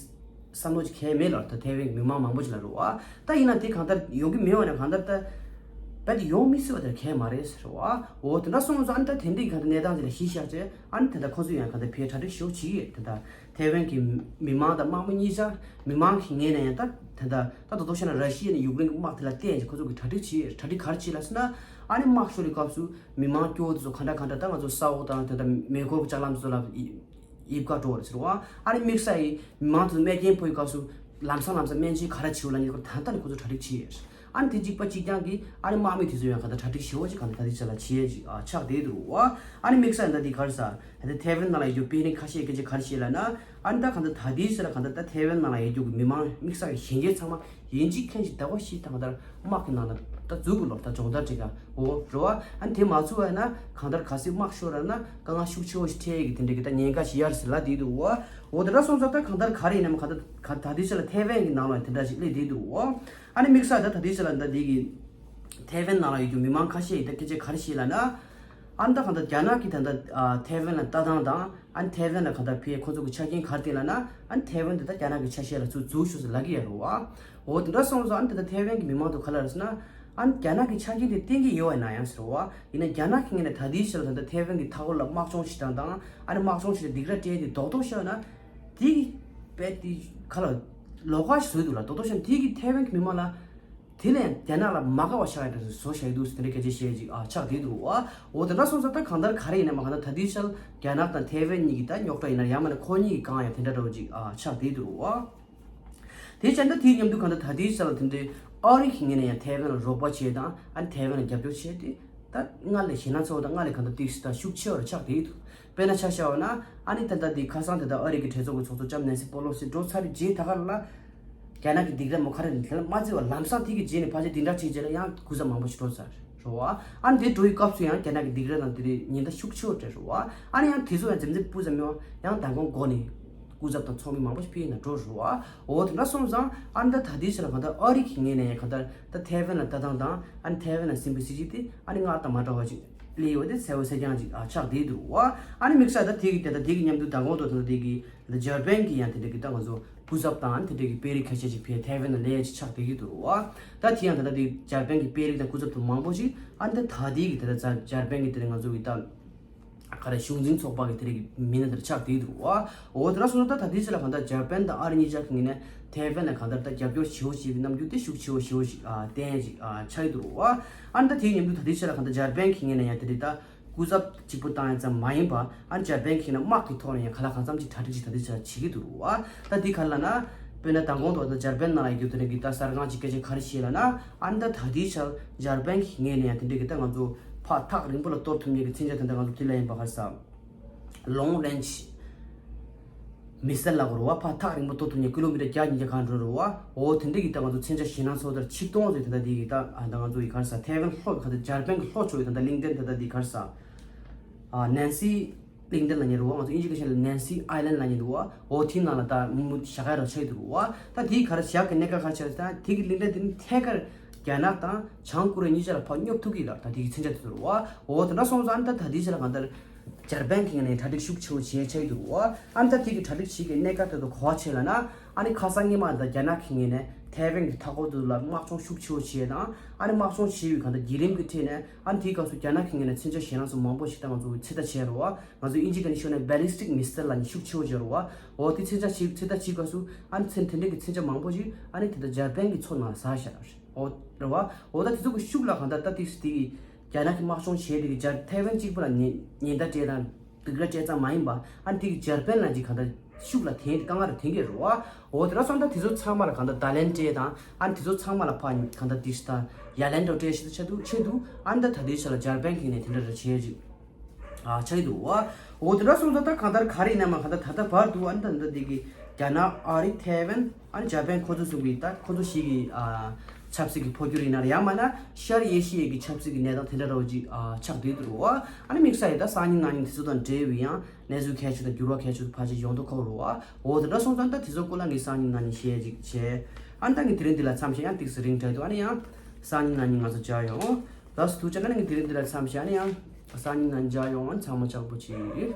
བསམ་བློ་ཅིག་གང་ཡང་མེད་ལ། ད་ཐའེ་ཝན་གྱི་མི་མང་མང་པོ་ཅིག་ལ་རེད་བ། ད་ཡིན་ན་དེ་གང་ལྟར་ཡོང་གི་མེད་བ་ན་གང་ལྟར་ད་རྦད་དེ་ཡོང་མི་སྲིད་པ་དེ་གང་ཡང་མ་རེད་ཟེར་བ། འོ་དེ་འདྲ་སོང་ཙང་ཨ་ནི་ད་དེ་འདྲའི་གང་ལྟར་གནས་སྟངས་དེ་ལ་གཞི་བཞག་བྱས་ཨ་ནི་ད་ལྟ་ཁོ་ཚོ་ཡང་གང་ལྟར་ཕེ་གྲ་སྒྲིག་ཞེ་པོ་བྱེད་ཀྱི་ཡོད་ད་ལྟ། ཐའེ་ཝན་གྱི་མི་མང་དང་དམག་མི་གཉིས་ཆ། མི་མང་གི་ངོས་ནས་ཡང་ད་ད་ད་ད་དོ་དོ་བཤད་ན་ར་ཤི་ཡ་ནས་ཡུཀ་རེན་གྱི་དམག་དེ་ལ་བརྟེན་བྱས་ཁོ་ཚོ་གི་གྲ་སྒྲིག་བྱེད་གྲ་སྒྲིག་ག་རེ་བྱེད་ལ་ཟེར་ན། ཨ་ནི་དམག་ཤོར་བའི་སྐབས་སུ་མི་མང་སྐྱོ་བོ་དེ་ཚོ་ག་འདྲ་ག་འདྲ་ད་ང་ཚོ་ས་འོག་དང་ད་ད་མེ་འཁོར་གྱི་ལྕགས་ལམ་ཚོ་ལ་ཡིབ་ཀ་འགྲོ་བ་རེད་ཟེར་བ། ཨ་ནི་དམིགས་བསལ་ཡིན་མི་མང་དེ་ཚོ་རྨས་སྐྱོན་ཕོག་པའི་སྐབས་སུ་ལམ་སང་ལམ་སང་སྨན་བཅོས་ག་རེ་བྱེད་ལ་ཉེ་ཁོ་ད་ལྟ་ནས་ཁོ་ཚོ་གྲ་སྒྲིག་བྱེད། ཨ་ནི་དེ་གཅིག་པ་གཅིག་རྐྱང་གིས་ཨ་ནི་དམག་མི་དེ་ཚོ་ཡང་ག་ད་གྲ་སྒྲིག་ཞེ་པོ་ཅིག་ག་ད་ད་དེ་ཆ་ལ་བྱེད་ཡས་ཅིག་ཨ་ཆགས་བསྡད་འདུག་བ། ཨ་ནི་དམིགས་བསལ་ད་དེ་ག་རེ་ཟ་ད་དེ་ཐའེ་ཝན་ནང་ལ་ཡོད་རྒྱུ་པེ་རིང་ཁ་ཤས་སྐད་ཆ་ག་རེ་བཤད་ལབ་ན། ཨ་ནི་ད་ག་ད་ད་དེ་ཆ་ལ་ག་ད་ད་ཐའེ་ཝན་ནང་ལ་ཡོད་རྒྱུ་གི་མི་མང་དམིགས་བསལ་གྱི་གཞོན་སྐྱེས་ཚང་མ་ཡིན་གཅིག་མཁྱེན་གཅིག་ད་གོ་ཤི་ད་ག་ད་དམག་གི་ནང་ལ་ད་འཛུལ་དགོས་ལོ་ད་སྦྱོང་བརྡར་བྱེད་ག་འོ་རེད་བ། ཨ་ནི་དེ་མ་ཚུགས་པ་ན་གང་ལྟར་གལ་སྲིད་དམག་ཤོར་བ་ན་དཀའ་ངལ་ཤུགས་ཆེ་བོ་ཞིག་འཕྲད་ཡས་ཀྱི་དེ་འདྲ་གི་ད་ཉེན་ཁ་ཞིག་ཡོད་རེད་ཟེར་ལབ་བསྡད་འདུག་བ། འོ་དེ་འདྲ་སོང་ཙང་ད་གང་ལྟར་ག་རེ་ཡིན་ནའང་གང་ལྟར་ག་ད་དེ་ཆ་ལ་ཐའེ་ཝན་གྱི་ནང་ལ་དེ་འདྲ་ཞིག་སླེབས་བསྡད་འདུག་བ། ཨ་ནི་དམིགས་བསལ་ད་ད་ལྟའི་ཆ་ལ་ད་འདི་གི་ཐའེ་ཝན་ནང་ལ་ཡོད་རྒྱུ་མི་མང་ཁ་ཤས་ཡིས་ད་སྐད་ཆ་ག་རེ་བཤད་ལབ་ན། ཨ་ནི་ད་གང་ལྟར་རྒྱ་ནག་གིས་ད་ལྟ་ཨ་ཐའེ་ཝན་ལ་ལྟ་སྟངས་དང་ཨ་ནི་ཐའེ་ཝན་ལ་གང་ལྟར་ཕར་ཁོ་ཚོ་གི་ཆ་རྐྱེན་ག་རེ་བསྟན་ལབ་ན། ཨ་ནི་ཐའེ་ཝན་དེ་ད་རྒྱ་ནག་གི་ཆ་ཤས་ལ་ཚུར་འཛུལ་ཤོག་ཟེར་ལབ་ཀྱི་ཡོད་རེད་བ། འོ་དེ་འདྲ་སོང་ཙང་ཨ་ནི་ད་ལྟ་ཐའེ་ཝན་གྱི་མི་མང་ཚོ་ག་རེ་ལབ་ཟེར་ན། ཨ་ནི་རྒྱ་ནག་གི་ཆ་རྐྱེན་དེ་བསྟན་གྱི་ཡོད་པ་ན་ཡང་ཟེར་བ། ཡིན་ན་རྒྱ་ནག་གི་ངོས་ནས་ད་ལྟའི་ཆ་ལ་ད་ལྟ་ཐའེ་ཝན་གྱི་མཐའ་འཁོར་ལ་དམག་སྦྱོང་བྱེད་སྟངས་དང་ཨ་ནི་དམག་སྦྱོང་བྱེད་སྟངས་སྡིགས་ར་སྤྲད་དེ་རྡོག་རྡོག་བཤད་ན། དེ་གི་དཔེ་དེ་ག་ལ་ལོགས་ཀ་ཞིག་བཟོས་འདུག་ལ་རྡོག་རྡོག་བཤད་ན་དེ་གི་ཐའེ་ཝན་གྱི་མི་མང་ལ། དེ་ལས་རྒྱ་ནག་ལ་མ་དགའ་བ་ཆགས་ཡ་འདྲ་བཟོ་བཞག་གི་འདུག་ཟེར་དེ་འདྲའི་སྐད་ཆ་བཤད་ཅིག་ཨ་ཆགས་བསྡད་འདུག་བ། འོ་དེ་འདྲ་སོང་ཙང་ད་གང་ལྟར་ག་རེ་ཡིན་ན་མ་གང་ལྟར་ད་ལྟའི་ཆར་རྒྱ་ནག་དང་ཐའེ་ཝན་གཉིས་ཀྱི་ད་རྙོག་དྲ་ཡིན་ན་ཡང་མིན་ན་ཁོ་གཉིས་ཀྱི་སྒང་ཡང་དེ་འདྲ་འདྲ་བོ་ཅིག་ཨ་ཆགས་བསྡད་འདུག་བ། དེ་བྱས་ན་ད་དེའི་མཉམ་དུ་གང་ལྟར་ད་ལྟའི་ཆར་ལ་དེ་འདྲའི་ཨ་རི་གི་ངོས་ནས་ཡང་ཐའེ་ཝན་ལ་རོགས་པ་བྱས་དང་ཨ་ནི་ཐའེ་ཝན་ལ་རྒྱབ་སྐྱོར་བྱས་ཏེ། ད་སྔར་ལས་ཞེད་སྣང་ཚ་བོ་དང་སྔར་ལས་གང་ལྟར་ཏོག་ཙམ་ད་ཤུགས་ཆེ་བ་རུ་ཆགས་བསྡད་འདུག་དཔེར་ན་ཆ་བཞག་པ་ན་ཨ་ནི་ད་ལྟ་འདི་ཁ་སང་དེ་ལྟར་ཨ་རི་གི་གྲོས་ཚོགས་ཀྱི་ཚོགས་གཙོ་ལྕམ་ནེན་སི་པོ་ལོ་སི་འགྲོ་ཚར་རྗེས་ད་ག་ལ་རྒྱ་ནག་གི་སྡིགས་ར་མོ་ག་རེ་རེད་དེ་ལ་མ་བརྩི་བར་ལམ་སང་དེ་གི་རྗེས་ནས་ཕལ་ཆེར་འདི་འདྲ་བྱས་རྗེས་ལ་ཡང་སྐུ་ཚབ་མང་པོ་ཞིག་འགྲོ་ཚར་རེད་བ། ཨ་ནི་དེ་འགྲོ་ཡི་སྐབས་སུ་ཡང་རྒྱ་ནག་གི་སྡིགས་ར་དང་དེ་རིགས་ཉེན་བརྡ་ཤུགས་ཆེ་བ་སྤྲད་རེད་བ། ཨ་ནི་ཡང་དེ་ཚོ་ཡང་འཛེམ་འཛེམ་སྤུ་ཙམ་མེད་པ་ཡང་མདང་དགོང་འགོ་ནས་སྐུ་ཚབ་དང་ཚོགས་མི་མང་པོ་ཞིག་ཕེབས་ཡིན་ན་འགྲོ་རེད་བ། འོ་དེ་འདྲ་སོང་ཙང་ཨ་ནི་ད་ད་ལྟའི་ཆ་ལ་གང་ལྟར་ཨ་རི་གི་ངོས་ནས་ཡང་གང་ལྟར་ད་ཐའེ་ཝན་ལ་ལྟ་སྟངས་དང་ཨ་ནི་ཐའེ་ཝན་ལ་ཟིན་པའི་སྲིད་ཇུས་དེ་ཨ་ནི་སྔར་དང་མ་འདྲ་བ་ཅིག་སླེབས་ཡོད་དེ་གསལ་པོ་གསལ་རྐྱང་ཅིག་ཨ་ཆགས་བསྡད་འདུག་བ། ཨ་ནི་དམིགས་བསལ་ད་དེ་གི་དེ་ད་དེ་གི་མཉམ་དུ་མདང་དགོང་དུ་ད་ལྟ་དེ་གི་ད་འཇར་པན་གྱི་ཡང་དེ་འདྲ་གི་ད་ང་ཚོ་སྐུ་ཚབ་དང་དེ་འདྲ་གི་དཔོན་རིགས་ཁ་ཤས་ཅིག་ཕེབས་ཐའེ་ཝན་ལ་སླེབས་ཡ་ཅིག་ཆགས་བསྡད་ཀྱི་འདུག་བ། ད་དེ་ཡང་ད་ལྟ་དེ་འཇར་པན་གྱི་དཔོན་རིགས་དང་སྐུ་ཚབ་དུ་མང་པོ་ཅིག་ཨ་ནི་ད་ད་དེ་གི་དེ་ད་འཇར་པན་གྱི་དེ་འདྲ་ང་ཚོ་གི་ད་ག་རེ་གཞུང་འཛིན་ཚོགས་པ་གི་དེ་རིགས་མི་སྣ་དེར་ཆགས་བསྡད་འདུག་བ། འོ་དེ་འདྲ་སོང་ཙང་ད་ད་ལྟའི་ཆ་ལ་གང་ལྟར་འཇར་པན་དང་ཨ་རི་གཉིས་ཆ་གི་ངོས་ནས་ཐའེ་ཝན་ལ་གང་ལྟར་ད་རྒྱབ་སྐྱོར་ཞེ་པོ་བྱེད་པའི་རྣམ་འགྱུར་དེ་ཤུགས་ཆེ་བོ་ཞེ་པོ་ཞིག་ཨ་བསྟན་ཅིག་ཨ་ཆགས་ཀྱི་འདུག་བ། ཨ་ནི་ད་དེའི་མཉམ་དུ་ད་ལྟའི་ཆ་ལ་གང་ལྟར་འཇར་པན་གྱི་ངོས་ནས་ཡང་དེ་རིགས་ད་སྐུ་ཚབ་གཅིག་པུ་བཏང་ཡ་ཙམ་མ་ཡིན་པ་ཨ་ནི་འཇར་པན་གྱི་ངོས་ནས་དམག་གི་ཐོག་ནས་ཡང་ག་ལ་གང་འཚམ་ཅིག་གྲ་སྒྲིག་ཅིག་ད་ལྟའི་ཆ་ལ་བྱེད་ཀྱི་འདུག་བ། ད་འདི་ག་རེ་ལབ་ན། དཔེར་ན་མདང་དགོང་དུ་ད་འཇར་པན་ནང་ལ་ཡོད་རྒྱུ་དེ་འདྲ་གི་ད་གསར་ཁང་ཅིག་སྐད་ཆ་ག་རེ་བཤད་ལབ་ན། ཨ་ནི་ད་ད་ལྟའི་ཆར་འཇར་པན་གྱི་ངོས་ནས་ཡང་དེ་འདྲ་གི་ད་ང་ཚོ་ཕར་ཐག་རིང་པོ་ལ་གཏོར་ཐུབ་མཁན་གྱི་མཚོན་ཆ་དེ་འདྲ་ང་ཚོ་དེ་ལ་ཡིན་པ་ག་རེ་ཟ། ལོང་རེན་ཇི་མི་སེལ་ལབ་དགོས་རེད་བ། ཕར་ཐག་རིང་པོ་གཏོར་ཐུབ་མཁན་ཀི་ལོ་མི་ཊར་བརྒྱ་ཉིས་བརྒྱ་གང་འགྲོ་རེད་བ། འོ་དེ་འདྲ་གི་ད་ང་ཚོ་མཚོན་ཆ་ཞེད་སྣང་ཚ་བོ་དེ་ཆིག་སྟོང་ཙམ་དེ་འདྲ་དེ་གི་ད་ཨ་ད་ང་ཚོ་གི་ག་རེ་ཟ་ཐའེ་ཝན་ལྷོ་གི་ག་ད་འཇར་པན་གི་ལྷོ་ཕྱོགས་ཡི་ད་ད་གླིང་ཕྲན་དེ་འདྲ་དེ་ག་རེ་ཟ། ཨ་ནན་སི་ གླིང་ཕྲན་ལབ་མཁན་རེད་བ། ང་ཚོ་དབྱིན་ཇི་སྐད་ཆ་ལ་Nancy Island ལབ་མཁན་འདུག་བ། འོ་དེའི་ནང་ལ་ད་མུ་བཞག་ཡ་ར་ཆགས་ཀྱི་འདུག་བ། ད་དེའི་ག་རེ་བཞག་གི་གནད་འགག་ག་རེ་ཆགས་རེད། ད་དེ་གི་གླིང་ཕྲན་དེ་ནི་ཐད་ཀར་རྒྱ་ནག་དང་བྱང་ཀོ་རི་ཡ་གཉིས་ཆ་ལ་ཕར་སྙོབ་ཐུབ་ཀྱི་ལ། ད་དེ་གི་མཚོན་ཆ་དེ་ཚོ་རེད་བ། འོ་དེ་འདྲ་སོང་ཙང་ད་ད་དེའི་ཆ་ལ་གང་ལྟར་འཇར་པན་གྱི་ངོས་ནས་གྲ་སྒྲིག་ཤུགས་ཆེ་བོ་བྱས་ཆགས་ཀྱི་འདུག་བ། ཨ་ནི་ད་དེ་གི་གྲ་སྒྲིག་བྱེད་ཀྱི་གནད་འགག་དེ་ཚོ་ག་བ་ཆེ་ལབ་ན། ཨ་ནི་ཁ་སང་ཉི་མ་ད་རྒྱ་ནག་གི་ངོས་ནས་ཐའེ་ཝན་གྱི་མཐའ་འཁོར་དེ་ཚོ་ལ་དམག་སྦྱོང་ཤུགས་ཆེ་བོ་བྱས་དང་། ཨ་ནི་དམག་སྦྱོང་བྱས་པའི་གང་ལྟར་བརྒྱུད་རིམ་གྱི་ཁྲོད་ནས། ཨ་ནི་དེའི་སྐབས་སུ་རྒྱ་ནག་གི་ངོས་ནས་མཚོན་ཆ་གཞན་དག་སུ་མང་པོ་ཞིག་ད་ང་ཚོ་ཚོད་ལྟ་བྱས་རེད་བ། ང་ཚོ་དབྱིན་ཇི་སྐད་ནས་ཤོད་ན་ballistic missile ལབ་ནས་ཤུགས་ཆེ་བོ་ཅིག་རེད་བ། འོ་དེ་མཚོན་ཆ་ཞིག་ཚོད་ལྟ་བྱེད་སྐབས་སུ། ཨ་ནི་མཚོན་དེ་འདྲའི་གི་མཚོན་ཆ་མང་པོ་ཞིག་ཨ་ནི་དེ་ལྟར་འཇར་པན་གྱི་མཚོ་ནང་ཟགས་བཞག་རེད་བ། འོ་དེ་ཚོ་གི་ཤུགས་ལ་གང་ལྟར་ད་ཏིག་སི་དེ་གི་རྒྱ་ནག་གི་དམག་སྦྱོང་བྱས་དེ་གི་འཇར་ཐའེ་ཝན་གཅིག་པུ་ལ་ཉེན་ཉེན་བརྡ་སྤྲད་དང་སྡིགས་ར་སྤྲད་ཙམ་མ་ཡིན་པ། ཨ་ནི་དེ་གི་འཇར་པན་ལ་ཅིག་གང་ལྟར་ཤུགས་ལ་འཐེན་དཀའ་ངལ་རུ་འཐེན་གྱི་རེད་བ། འོ་དེ་འདྲ་སོང་ཙང་དེ་ཚོ་ཚང་མ་ལ་གང་ལྟར་བརྡ་ལན་སྤྲད་དང་། ཨ་ནི་དེ་ཚོ་ཚང་མ་ལ་ཕར་གང་ལྟར་དེ་ཤི་ད་ཡ་ལན་འདྲ་སྤྲད་ཤི་ད་ཆ་འདུག་ཆེད་དུ། ཨ་ནི་ད་ད་དེའི་ཆ་ལ་འཇར་པན་གྱི་ནས་དེ་འདྲ་རེ་བྱས་ཅིག་ཨ་ཆགས་ཀྱི་འདུག་བ། འོ་དེ་འདྲ་སོང་ཙང་ད་གང་ལྟར་ག་རེ་ཡིན་ན་མ་གང་ལྟར་ད་ལྟ་བར་དུ། ཨ་ནི་ད་ད་དེ་གི་རྒྱ་ནག་ཨ་རི་ཐའེ་ཝན་ཨ་ནི་འཇར་པན་ཁོ་ཚོ་གསུམ་གྱི་ད་ཁོ་ཚོ་བཞི་གི་ཨ་ཆབ་སྲིད་ཀྱི་འཕོ་འགྱུར་ཡིན་ན་རེད། ཡང་མིན་ན་ཤར་ཨེ་ཤི་ཡའི་གི་ཆབ་སྲིད་ཀྱི་གནས་སྟངས་དེ་འདྲ་རོ་ཅིག་ཨ་ཆགས་བསྡད་འདུག་བ། ཨ་ནི་དམིགས་བསལ་ཡིན་ད་སང་ཉིན་གནངས་ཉིན་དེ་ཚོ་དང་འབྲེལ་བའི་ཡང་གནས་ཚུལ་གལ་ཆེ་དང་འགྱུར་བ་གལ་ཆེ་ཕལ་ཆེར་ཡོང་མདོག་ཁ་པོ་རེད་བ། འོ་དེ་འདྲ་སོང་ཙང་ད་དེ་ཚོ་སྐོར་ལ་ངས་སང་ཉིན་གནངས་ཉིན་བཤད་ཅིག་བྱས། ཨ་ནི་ད་ངས་དེ་རིང་འདི་ལ་མཚམས་བཞག་ཡང་ཏིག་སེ་རིང་དྲགས་འདུག་ཨ་ནི་ཡང་སང་ཉིན་གནངས་ཉིན་ང་ཚོ་མཇལ་ཡོང་། ལགས་སོ། ཐུགས་རྗེ་གནང་། ངས་དེ་རིང་འདི་ལ་མཚམས་བཞག་ཨ་ནི་ཡང་སང་ཉིན་གནངས་ཉིན་མཇལ་ཡོང་། ཨ་ནི་ཚང་མ་ལྕགས་པོ་གྱིས།